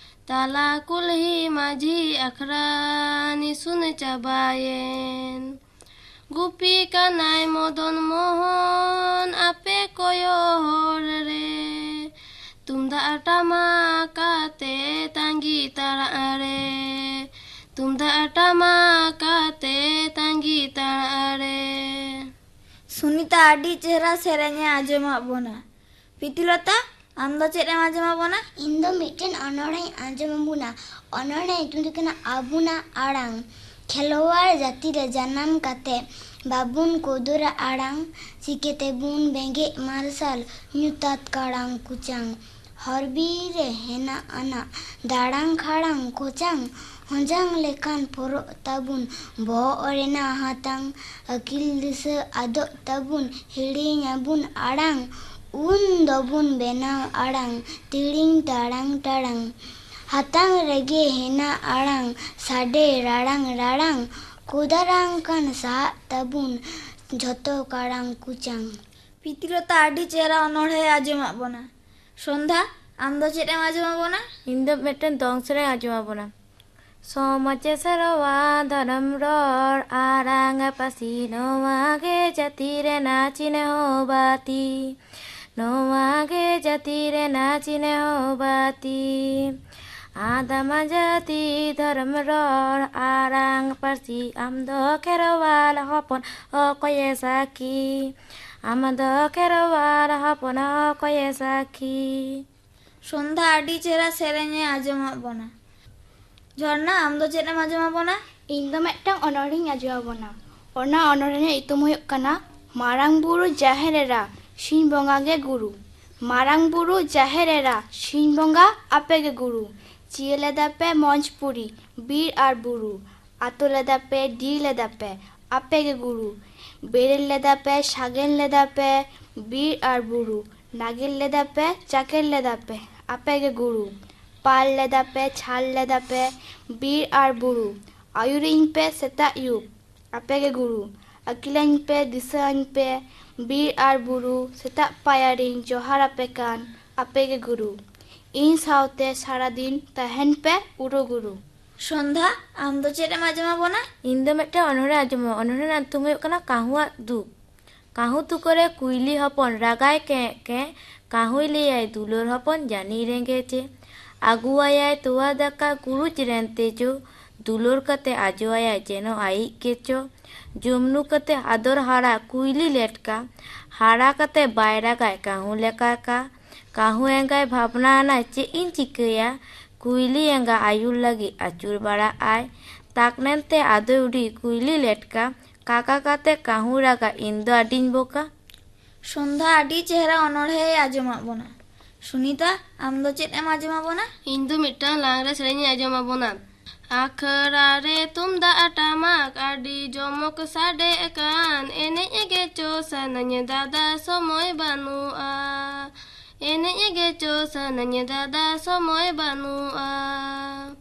ᱛᱟᱞᱟ ᱠᱩᱞᱦᱤ ᱢᱟᱹᱡᱷᱤ ᱟᱠᱷᱲᱟ ᱱᱤᱥᱩᱱ ᱪᱟᱵᱟᱭᱮᱱ᱾ ᱜᱩᱯᱤ ᱠᱟᱱᱟᱭ ᱢᱚᱫᱚᱱ ᱢᱳᱦᱚᱱ ᱟᱯᱮ ᱠᱚᱭᱚ ᱦᱚᱨ ᱨᱮ᱾ ᱛᱩᱢᱫᱟᱜ ᱴᱟᱢᱟᱠ ᱟᱛᱮ ᱛᱟᱺᱜᱤ ᱛᱟᱲᱟᱜ ᱨᱮ᱾ ᱛᱩᱢᱫᱟᱜ ᱴᱟᱢᱟᱠ ᱟᱛᱮ ᱛᱟᱺᱜᱤ ᱛᱟᱲᱟᱜ ᱨᱮ᱾ ᱥᱩᱱᱤᱛᱟ ᱟᱹᱰᱤ ᱪᱮᱦᱨᱟ ᱥᱮᱨᱮᱧ ᱮ ᱟᱸᱡᱚᱢᱟᱫ ᱵᱚᱱᱟ᱾ ᱯᱤᱛᱤᱞᱚᱛᱟ, ᱟᱢ ᱫᱚ ᱪᱮᱫ ᱮᱢ ᱟᱸᱡᱚᱢ ᱟᱵᱚᱱᱟ? ᱤᱧ ᱫᱚ ᱢᱤᱫᱴᱮᱱ ᱚᱱᱚᱬᱦᱮᱧ ᱟᱸᱡᱚᱢ ᱟᱵᱚᱱᱟ᱾ ᱚᱱᱚᱬᱦᱮ ᱧᱩᱛᱩᱢ ᱫᱚ ᱠᱟᱱᱟ ᱟᱵᱚᱱᱟᱜ ᱟᱲᱟᱝ᱾ ᱠᱷᱮᱞᱣᱟᱲ ᱡᱟᱹᱛᱤ ᱨᱮ ᱡᱟᱱᱟᱢ ᱠᱟᱛᱮ ᱵᱟᱵᱚᱱ ᱠᱚᱫᱚᱨᱟ ᱟᱲᱟᱝ, ᱪᱤᱠᱟᱹᱛᱮ ᱵᱚᱱ ᱵᱮᱸᱜᱮᱫ ᱢᱟᱨᱥᱟᱞ ᱧᱩᱛᱟᱛ ᱠᱟᱲᱟᱝ ᱠᱩᱪᱟᱝ᱾ ᱦᱚᱨ ᱵᱤᱨ ᱨᱮ ᱦᱮᱱᱟᱜ ᱟᱱᱟᱜ ᱫᱟᱲᱟᱝ ᱠᱷᱟᱲᱟᱝ ᱠᱚᱪᱟᱝ, ᱦᱚᱸᱡᱟᱝ ᱞᱮᱠᱟᱱ ᱯᱚᱨᱚᱜ ᱛᱟᱵᱚᱱ ᱵᱚᱦᱚᱜ ᱨᱮᱱᱟᱜ ᱦᱟᱛᱟᱝ᱾ ᱟᱹᱠᱤᱞ ᱫᱤᱥᱟᱹ ᱟᱫᱚᱜ ᱛᱟᱵᱚᱱ, ᱦᱤᱲᱤᱧ ᱟᱵᱚᱱ ᱟᱲᱟᱝ᱾ ᱩᱱ ᱫᱚᱵᱚᱱ ᱵᱮᱱᱟᱣ ᱟᱲᱟᱝ, ᱛᱤᱲᱤᱝ ᱛᱟᱲᱟᱝ ᱛᱟᱲᱟᱝ᱾ ᱦᱟᱛᱟᱝ ᱨᱮᱜᱮ ᱦᱮᱱᱟᱜ ᱟᱲᱟᱝ, ᱥᱟᱰᱮ ᱨᱟᱲᱟᱝ ᱨᱟᱲᱟᱝ᱾ ᱠᱚᱫᱟᱨᱟᱝ ᱠᱟᱱ ᱥᱟᱦᱟᱜ ᱛᱟᱵᱚᱱ, ᱡᱷᱚᱛᱚ ᱠᱟᱲᱟᱝ ᱠᱩᱪᱟᱝ᱾ ᱯᱤᱛᱤᱞᱚᱛᱟ ᱟᱹᱰᱤ ᱪᱮᱦᱨᱟ ᱚᱱᱚᱬᱦᱮ ᱟᱸᱡᱚᱢᱟᱜ ᱵᱚᱱᱟ᱾ ᱥᱚᱱᱫᱷᱟ, ᱟᱢ ᱫᱚ ᱪᱮᱫ ᱮᱢ ᱟᱸᱡᱚᱢᱟᱜ ᱵᱚᱱᱟ? ᱤᱧ ᱫᱚ ᱢᱤᱫᱴᱮᱱ ᱫᱚᱝ ᱥᱮᱨᱮᱧ ᱟᱸᱡᱚᱢᱟᱜ ᱵᱚᱱᱟ᱾ ᱥᱚᱢᱟᱡᱽ ᱥᱮᱨᱣᱟ ᱫᱷᱚᱨᱚᱢ ᱨᱚᱲ ᱟᱨᱟᱝ ᱯᱟᱹᱨᱥᱤ, ᱱᱚᱣᱟ ᱜᱮ ᱡᱟᱹᱛᱤ ᱨᱮᱱᱟᱜ ᱪᱤᱱᱦᱟᱹᱣ ᱵᱟᱹᱛᱤ᱾ ᱱᱚᱣᱟ ᱜᱮ ᱡᱟᱹᱛᱤ ᱨᱮᱱᱟᱜ ᱪᱤᱱᱦᱟᱹᱣ ᱵᱟᱹᱛᱤ᱾ ᱟᱫᱟᱢ ᱡᱟᱹᱛᱤ ᱫᱷᱚᱨᱚᱢ ᱨᱚᱲ ᱟᱨᱟᱝ ᱯᱟᱹᱨᱥᱤ, ᱟᱢ ᱫᱚ ᱠᱷᱮᱨᱣᱟᱞ ᱦᱚᱯᱚᱱ ᱚᱠᱚᱭᱮ ᱥᱟᱹᱠᱷᱤ? ᱟᱢ ᱫᱚ ᱠᱷᱮᱨᱣᱟᱞ ᱦᱚᱯᱚᱱ ᱚᱠᱚᱭᱮ ᱥᱟᱹᱠᱷᱤ? ᱥᱚᱱᱫᱷᱟ ᱟᱹᱰᱤ ᱪᱮᱦᱨᱟ ᱥᱮᱨᱮᱧ ᱮ ᱟᱸᱡᱚᱢᱟᱜ ᱵᱚᱱᱟ᱾ ᱡᱷᱚᱨᱱᱟ, ᱟᱢ ᱫᱚ ᱪᱮᱫ ᱮᱢ ᱟᱸᱡᱚᱢᱟᱜ ᱵᱚᱱᱟ? ᱤᱧ ᱫᱚ ᱢᱤᱫᱴᱟᱝ ᱚᱱᱚᱬᱦᱮᱧ ᱟᱸᱡᱚᱢᱟᱜ ᱵᱚᱱᱟ᱾ ᱚᱱᱟ ᱚᱱᱚᱬᱦᱮ ᱨᱮᱱᱟᱜ ᱧᱩᱛᱩᱢ ᱦᱩᱭᱩᱜ ᱠᱟᱱᱟ ᱢᱟᱨᱟᱝ ᱵᱩᱨᱩ ᱡᱟᱦᱮᱨ ᱮᱨᱟ ᱥᱤᱧ ᱵᱚᱸᱜᱟ ᱜᱮ ᱜᱩᱨᱩ᱾ ᱢᱟᱨᱟᱝ ᱵᱩᱨᱩ ᱡᱟᱦᱮᱨ ᱮᱨᱟ ᱥᱤᱧ ᱵᱚᱸᱜᱟ ᱟᱯᱮ ᱜᱮ ᱜᱩᱨᱩ᱾ ᱪᱤᱭᱟᱹ ᱞᱮᱫᱟ ᱯᱮ ᱢᱚᱸᱡᱽ ᱯᱩᱨᱤ ᱵᱤᱨ ᱟᱨ ᱵᱩᱨᱩ᱾ ᱟᱛᱳ ᱞᱮᱫᱟ ᱯᱮ, ᱰᱤ ᱞᱮᱫᱟ ᱯᱮ, ᱟᱯᱮ ᱜᱮ ᱜᱩᱨᱩ᱾ ᱵᱮᱨᱮᱞ ᱞᱮᱫᱟ ᱯᱮ, ᱥᱟᱜᱮᱱ ᱞᱮᱫᱟ ᱯᱮ, ᱵᱤᱨ ᱟᱨ ᱵᱩᱨᱩ᱾ ᱱᱟᱜᱮᱞ ᱞᱮᱫᱟ ᱯᱮ, ᱪᱟᱠᱮᱞ ᱞᱮᱫᱟ ᱯᱮ, ᱟᱯᱮ ᱜᱮ ᱜᱩᱨᱩ᱾ ᱯᱟᱞ ᱞᱮᱫᱟ ᱯᱮ, ᱪᱷᱟᱞ ᱞᱮᱫᱟ ᱯᱮ, ᱵᱤᱨ ᱟᱨ ᱵᱩᱨᱩ᱾ ᱟᱹᱭᱩᱨᱤᱧ ᱯᱮ ᱥᱮᱛᱟᱜ ᱟᱹᱭᱩᱵ, ᱟᱯᱮ ᱜᱮ ᱜᱩᱨᱩ᱾ ᱟᱹᱠᱤᱞᱟᱹᱧ ᱯᱮ, ᱫᱤᱥᱟᱹᱣᱟᱹᱧ ᱯᱮ, ᱵᱤᱨ ᱟᱨ ᱵᱩᱨᱩ᱾ ᱥᱮᱛᱟᱜ ᱯᱟᱭᱟᱨᱤᱧ ᱡᱚᱦᱟᱨ ᱟᱯᱮ ᱠᱟᱱ, ᱟᱯᱮ ᱜᱮ ᱜᱩᱨᱩ᱾ ᱤᱧ ᱥᱟᱶᱛᱮ ᱥᱟᱨᱟᱫᱤᱱ ᱛᱟᱦᱮᱱ ᱯᱮ ᱩᱨᱩ ᱜᱩᱨᱩ᱾ ᱥᱚᱱᱫᱷᱟ, ᱟᱢ ᱫᱚ ᱪᱮᱫ ᱮᱢ ᱟᱸᱡᱚᱢ ᱟᱵᱚᱱᱟ? ᱤᱧ ᱫᱚ ᱢᱤᱫᱴᱟᱝ ᱚᱱᱚᱬᱦᱮ ᱟᱸᱡᱚᱢᱚᱜᱼᱟ᱾ ᱚᱱᱚᱬᱦᱮ ᱨᱮᱱᱟᱜ ᱧᱩᱛᱩᱢ ᱦᱩᱭᱩᱜ ᱠᱟᱱᱟ ᱠᱟᱹᱦᱩᱣᱟᱜ ᱫᱩᱠ᱾ ᱠᱟᱹᱦᱩ ᱛᱩᱠᱟᱹ ᱨᱮ ᱠᱩᱭᱞᱤ ᱦᱚᱯᱚᱱ ᱨᱟᱜᱟᱭ ᱠᱮᱸᱜ ᱠᱮᱸᱜ᱾ ᱠᱟᱹᱦᱩᱭ ᱞᱟᱹᱭᱟᱭ, "ᱫᱩᱞᱟᱹᱲ ᱦᱚᱯᱚᱱ ᱡᱟᱹᱱᱤᱡ ᱨᱮᱸᱜᱮᱡᱮ᱾ ᱟᱹᱜᱩᱣᱟᱭᱟᱭ ᱛᱚᱣᱟ ᱫᱟᱠᱟ ᱜᱩᱨᱩᱡ ᱨᱮᱱ ᱛᱮᱡᱳ᱾ ᱫᱩᱞᱟᱹᱲ ᱠᱟᱛᱮ ᱟᱡᱚᱣᱟᱭᱟᱭ ᱡᱮᱱᱚ ᱟᱭᱤᱡ ᱠᱮᱪᱳ᱾ ᱡᱚᱢᱱᱩ ᱠᱟᱛᱮ ᱟᱫᱚᱨ ᱦᱟᱨᱟ ᱠᱩᱭᱞᱤ ᱞᱮᱴᱠᱟ᱾ ᱦᱟᱨᱟ ᱠᱟᱛᱮ ᱵᱟᱭ ᱨᱟᱜᱟᱭ ᱠᱟᱹᱦᱩ ᱞᱮᱠᱟ ᱠᱟ᱾ ᱠᱟᱹᱦᱩ ᱮᱸᱜᱟᱭ ᱵᱷᱟᱵᱽᱱᱟ ᱟᱱᱟᱭ ᱪᱮᱫ ᱤᱧ ᱪᱤᱠᱟᱹᱭᱟ? ᱠᱩᱭᱞᱤ ᱮᱸᱜᱟ ᱟᱹᱭᱩᱨ ᱞᱟᱹᱜᱤᱫ ᱟᱹᱪᱩᱨ ᱵᱟᱲᱟᱜ ᱟᱭ᱾ ᱛᱟᱠ ᱢᱮᱱᱛᱮ ᱟᱫᱚᱭ ᱩᱰᱤ ᱠᱩᱭᱞᱤ ᱞᱮᱴᱠᱟ᱾ ᱠᱟᱠᱟ ᱠᱟᱛᱮ ᱠᱟᱹᱦᱩ ᱨᱟᱜᱟ ᱤᱧ ᱫᱚ ᱟᱹᱰᱤᱧ ᱵᱚᱠᱟ᱾ ᱥᱚᱱᱫᱷᱟ ᱟᱹᱰᱤ ᱪᱮᱦᱨᱟ ᱚᱱᱚᱬᱦᱮᱭ ᱟᱸᱡᱚᱢᱟᱫ ᱵᱚᱱᱟ᱾ ᱥᱩᱱᱤᱛᱟ, ᱟᱢ ᱫᱚ ᱪᱮᱫ ᱮᱢ ᱟᱸᱡᱚᱢᱟᱫ ᱵᱚᱱᱟ? ᱤᱧ ᱫᱚ ᱢᱤᱫᱴᱟᱝ ᱞᱟᱜᱽᱬᱮ ᱥᱮᱨᱮᱧ ᱤᱧ ᱟᱸᱡᱚᱢᱟᱫ ᱵᱚᱱᱟ᱾ ᱟᱠᱷᱲᱟ ᱨᱮ ᱛᱩᱢᱫᱟᱜ ᱴᱟᱢᱟᱠ ᱟᱹᱰᱤ ᱡᱚᱢᱚᱠ ᱥᱟᱰᱮ ᱠᱟᱱ, ᱮᱱᱮᱡ ᱜᱮ ᱪᱚ ᱥᱟᱱᱟᱧ ᱫᱟᱫᱟ ᱥᱚᱢᱚᱭ ᱵᱟᱹᱱᱩᱜᱼᱟ, ᱮᱱᱮᱡ ᱜᱮ ᱪᱚ ᱥᱟᱱᱟᱧ ᱫᱟᱫᱟ ᱥᱚᱢᱚᱭ ᱵᱟᱹᱱᱩᱜᱼᱟ᱾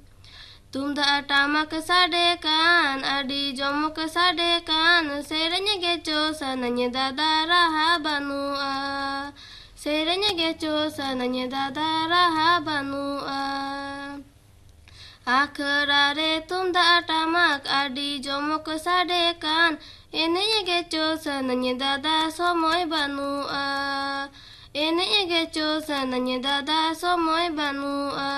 ᱛᱩᱢᱫᱟᱜ ᱴᱟᱢᱟᱠ ᱥᱟᱰᱮ ᱠᱟᱱ, ᱟᱹᱰᱤ ᱡᱚᱢᱚᱠ ᱥᱟᱰᱮ ᱠᱟᱱ, ᱥᱮᱨᱮᱧ ᱜᱮ ᱪᱚ ᱥᱟᱱᱟᱧ ᱫᱟᱫᱟ ᱨᱟᱦᱟ ᱵᱟᱹᱱᱩᱜᱼᱟ, ᱥᱮᱨᱮᱧ ᱜᱮ ᱪᱚ ᱥᱟᱱᱟᱧ ᱫᱟᱫᱟ ᱨᱟᱦᱟ ᱵᱟᱹᱱᱩᱜᱼᱟ᱾ ᱟᱠᱷᱲᱟ ᱨᱮ ᱛᱩᱢᱫᱟᱜ ᱴᱟᱢᱟᱠ ᱟᱹᱰᱤ ᱡᱚᱢᱚᱠ ᱥᱟᱰᱮ ᱠᱟᱱ, ᱮᱱᱮᱡ ᱜᱮ ᱪᱚ ᱥᱟᱱᱟᱧ ᱫᱟᱫᱟ ᱥᱚᱢᱚᱭ ᱵᱟᱹᱱᱩᱜᱼᱟ, ᱮᱱᱮᱡ ᱜᱮ ᱪᱚ ᱥᱟᱱᱟᱧ ᱫᱟᱫᱟ ᱥᱚᱢᱚᱭ ᱵᱟᱹᱱᱩᱜᱼᱟ᱾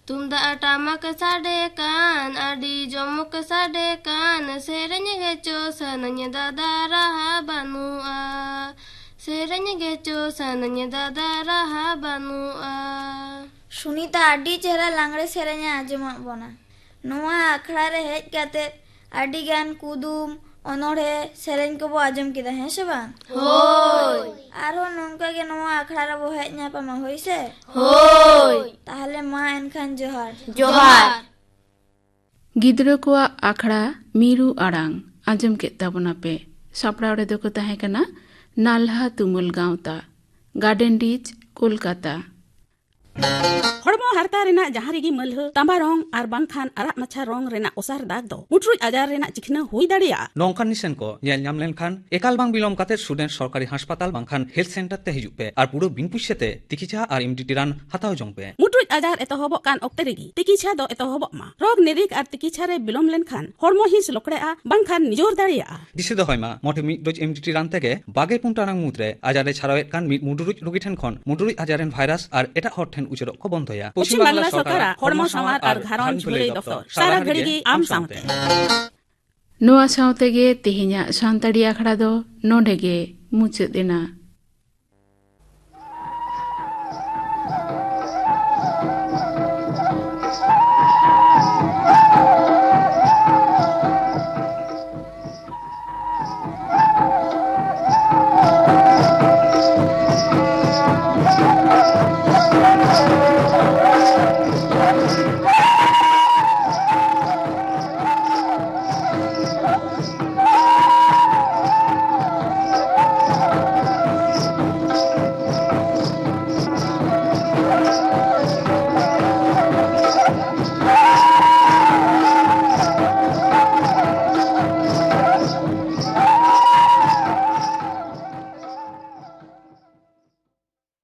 ᱛᱩᱢᱫᱟᱜ ᱴᱟᱢᱟᱠ ᱥᱟᱰᱮ ᱠᱟᱱ, ᱟᱹᱰᱤ ᱡᱚᱢᱚᱠ ᱥᱟᱰᱮ ᱠᱟᱱ, ᱥᱮᱨᱮᱧ ᱜᱮ ᱪᱚ ᱥᱟᱱᱟᱧ ᱫᱟᱫᱟ ᱨᱟᱦᱟ ᱵᱟᱹᱱᱩᱜᱼᱟ, ᱥᱮᱨᱮᱧ ᱜᱮ ᱪᱚ ᱥᱟᱱᱟᱧ ᱫᱟᱫᱟ ᱨᱟᱦᱟ ᱵᱟᱹᱱᱩᱜᱼᱟ᱾ ᱥᱩᱱᱤᱛᱟ ᱟᱹᱰᱤ ᱪᱮᱦᱨᱟ ᱞᱟᱜᱽᱬᱮ ᱥᱮᱨᱮᱧᱮ ᱟᱸᱡᱚᱢᱟᱫ ᱵᱚᱱᱟ᱾ ᱱᱚᱣᱟ ᱟᱠᱷᱲᱟ ᱨᱮ ᱦᱮᱡ ᱠᱟᱛᱮ ᱟᱹᱰᱤ ᱜᱟᱱ ᱠᱩᱫᱩᱢ, ᱚᱱᱚᱬᱦᱮ, ᱥᱮᱨᱮᱧ ᱠᱚᱵᱚ ᱟᱸᱡᱚᱢ ᱠᱮᱫᱟ, ᱦᱮᱸ ᱥᱮ ᱵᱟᱝ? ᱦᱳᱭ᱾ ᱟᱨᱦᱚᱸ ᱱᱚᱝᱠᱟ ᱜᱮ ᱱᱚᱣᱟ ᱟᱠᱷᱲᱟ ᱨᱮᱵᱚ ᱦᱮᱡ ᱧᱟᱯᱟᱢᱟ, ᱦᱳᱭ ᱥᱮ? ᱦᱳᱭ᱾ ᱛᱟᱦᱞᱮ ᱢᱟ ᱮᱱᱠᱷᱟᱱ ᱡᱚᱦᱟᱨ᱾ ᱡᱚᱦᱟᱨ᱾ ᱜᱤᱫᱽᱨᱟᱹ ᱠᱚᱣᱟᱜ ᱟᱠᱷᱲᱟ ᱢᱤᱨᱩ ᱟᱲᱟᱝ ᱟᱸᱡᱚᱢ ᱠᱮᱫ ᱛᱟᱵᱚᱱᱟᱯᱮ᱾ ᱥᱟᱯᱲᱟᱣ ᱨᱮᱫᱚ ᱠᱚ ᱛᱟᱦᱮᱸ ᱠᱟᱱᱟ ᱱᱟᱞᱦᱟ ᱛᱩᱢᱟᱹᱞ ᱜᱟᱶᱛᱟ, ᱜᱟᱨᱰᱮᱱ ᱨᱤᱪ, ᱠᱳᱞᱠᱟᱛᱟ᱾ ᱦᱚᱲᱢᱚ ᱦᱟᱨᱛᱟ ᱨᱮᱱᱟᱜ ᱡᱟᱦᱟᱸ ᱨᱮᱜᱮ ᱢᱟᱹᱞᱦᱟᱹ, ᱛᱟᱸᱵᱟ ᱨᱚᱝ ᱟᱨ ᱵᱟᱝᱠᱷᱟᱱ ᱟᱨᱟᱜ ᱢᱟᱪᱷᱟ ᱨᱚᱝ ᱨᱮᱱᱟᱜ ᱚᱥᱟᱨ ᱫᱟᱜᱽ ᱫᱚ ᱢᱩᱴᱨᱩᱡ ᱟᱡᱟᱨ ᱨᱮᱱᱟᱜ ᱪᱤᱠᱷᱱᱟᱹ ᱦᱩᱭ ᱫᱟᱲᱮᱭᱟᱜᱼᱟ᱾ ᱱᱚᱝᱠᱟᱱ ᱱᱤᱥᱟᱹᱱ ᱠᱚ ᱧᱮᱞ ᱧᱟᱢ ᱞᱮᱱᱠᱷᱟᱱ ᱮᱠᱟᱞ ᱵᱟᱝ ᱵᱤᱞᱚᱢ ᱠᱟᱛᱮ ᱥᱩᱰᱮᱱ ᱥᱚᱨᱠᱟᱨᱤ ᱦᱟᱥᱯᱟᱛᱟᱞ ᱵᱟᱝᱠᱷᱟᱱ ᱦᱮᱞᱛᱷ ᱥᱮᱱᱴᱟᱨ ᱛᱮ ᱦᱤᱡᱩᱜ ᱯᱮ ᱟᱨ ᱯᱩᱨᱟᱹ ᱵᱤᱱ ᱯᱩᱭᱥᱟᱹ ᱛᱮ ᱛᱤᱠᱤᱪᱷᱟ ᱟᱨ ᱮᱢᱰᱤᱴᱤ ᱨᱟᱱ ᱦᱟᱛᱟᱣ ᱡᱚᱝ ᱯᱮ᱾ ᱢᱩᱴᱨᱩᱡ ᱟᱡᱟᱨ ᱮᱛᱚᱦᱚᱵᱚᱜ ᱠᱟᱱ ᱚᱠᱛᱮ ᱨᱮᱜᱮ ᱛᱤᱠᱤᱪᱷᱟ ᱫᱚ ᱮᱛᱚᱦᱚᱵᱚᱜ ᱢᱟ᱾ ᱨᱳᱜᱽ ᱱᱤᱨᱤᱠ ᱟᱨ ᱛᱤᱠᱤᱪᱷᱟ ᱨᱮ ᱵᱤᱞᱚᱢ ᱞᱮᱱᱠᱷᱟᱱ ᱦᱚᱲᱢᱚ ᱦᱤᱸᱥ ᱞᱚᱠᱲᱮᱜᱼᱟ ᱵᱟᱝᱠᱷᱟᱱ ᱱᱤᱡᱚᱨ ᱫᱟᱲᱮᱭᱟᱜᱼᱟ᱾ ᱫᱤᱥᱟᱹ ᱫᱚᱦᱚᱭ ᱢᱟ, ᱢᱚᱴᱷᱮ ᱢᱤᱫ ᱰᱳᱡ ᱮᱢᱰᱤᱴᱤ ᱨᱟᱱ ᱛᱮᱜᱮ ᱵᱟᱜᱮ ᱯᱩᱱ ᱴᱟᱲᱟᱝ ᱢᱩᱫᱽᱨᱮ ᱟᱡᱟᱨ ᱮ ᱪᱷᱟᱨᱟᱣᱮᱫ ᱠᱟᱱ ᱢᱤᱫ ᱢᱩᱰᱨᱩᱡ ᱨᱳᱜᱤ ᱴᱷᱮᱱ ᱠᱷᱚᱱ ᱢᱩᱰᱨᱩᱡ ᱟᱡᱟᱨ ᱨᱮᱱ ᱵᱷᱟᱭᱨᱟᱥ ᱟᱨ ᱮᱴᱟᱜ ᱦᱚᱲ ᱴᱷᱮᱱ ᱩᱪᱟᱹᱲᱚᱜ ᱠᱚ ᱵᱚᱱᱫᱚᱭᱟ᱾ ᱯᱚᱪᱷᱤᱢ ᱵᱟᱝᱞᱟ ᱥᱚᱨᱠᱟᱨᱟᱜ ᱦᱚᱲᱢᱚ ᱥᱟᱶᱟᱨ ᱟᱨ ᱜᱷᱟᱨᱚᱸᱡᱽ ᱵᱷᱟᱹᱞᱟᱹᱭ ᱫᱚᱯᱛᱚᱨ, ᱥᱟᱨᱟ ᱜᱷᱟᱹᱲᱤ ᱜᱮ ᱟᱢ ᱥᱟᱶᱛᱮ᱾ ᱱᱚᱣᱟ ᱥᱟᱶ ᱛᱮᱜᱮ ᱛᱮᱦᱮᱧᱟᱜ ᱥᱟᱱᱛᱟᱲᱤ ᱟᱠᱷᱲᱟ ᱫᱚ ᱱᱚᱰᱮ ᱜᱮ ᱢᱩᱪᱟᱹᱫ ᱮᱱᱟ᱾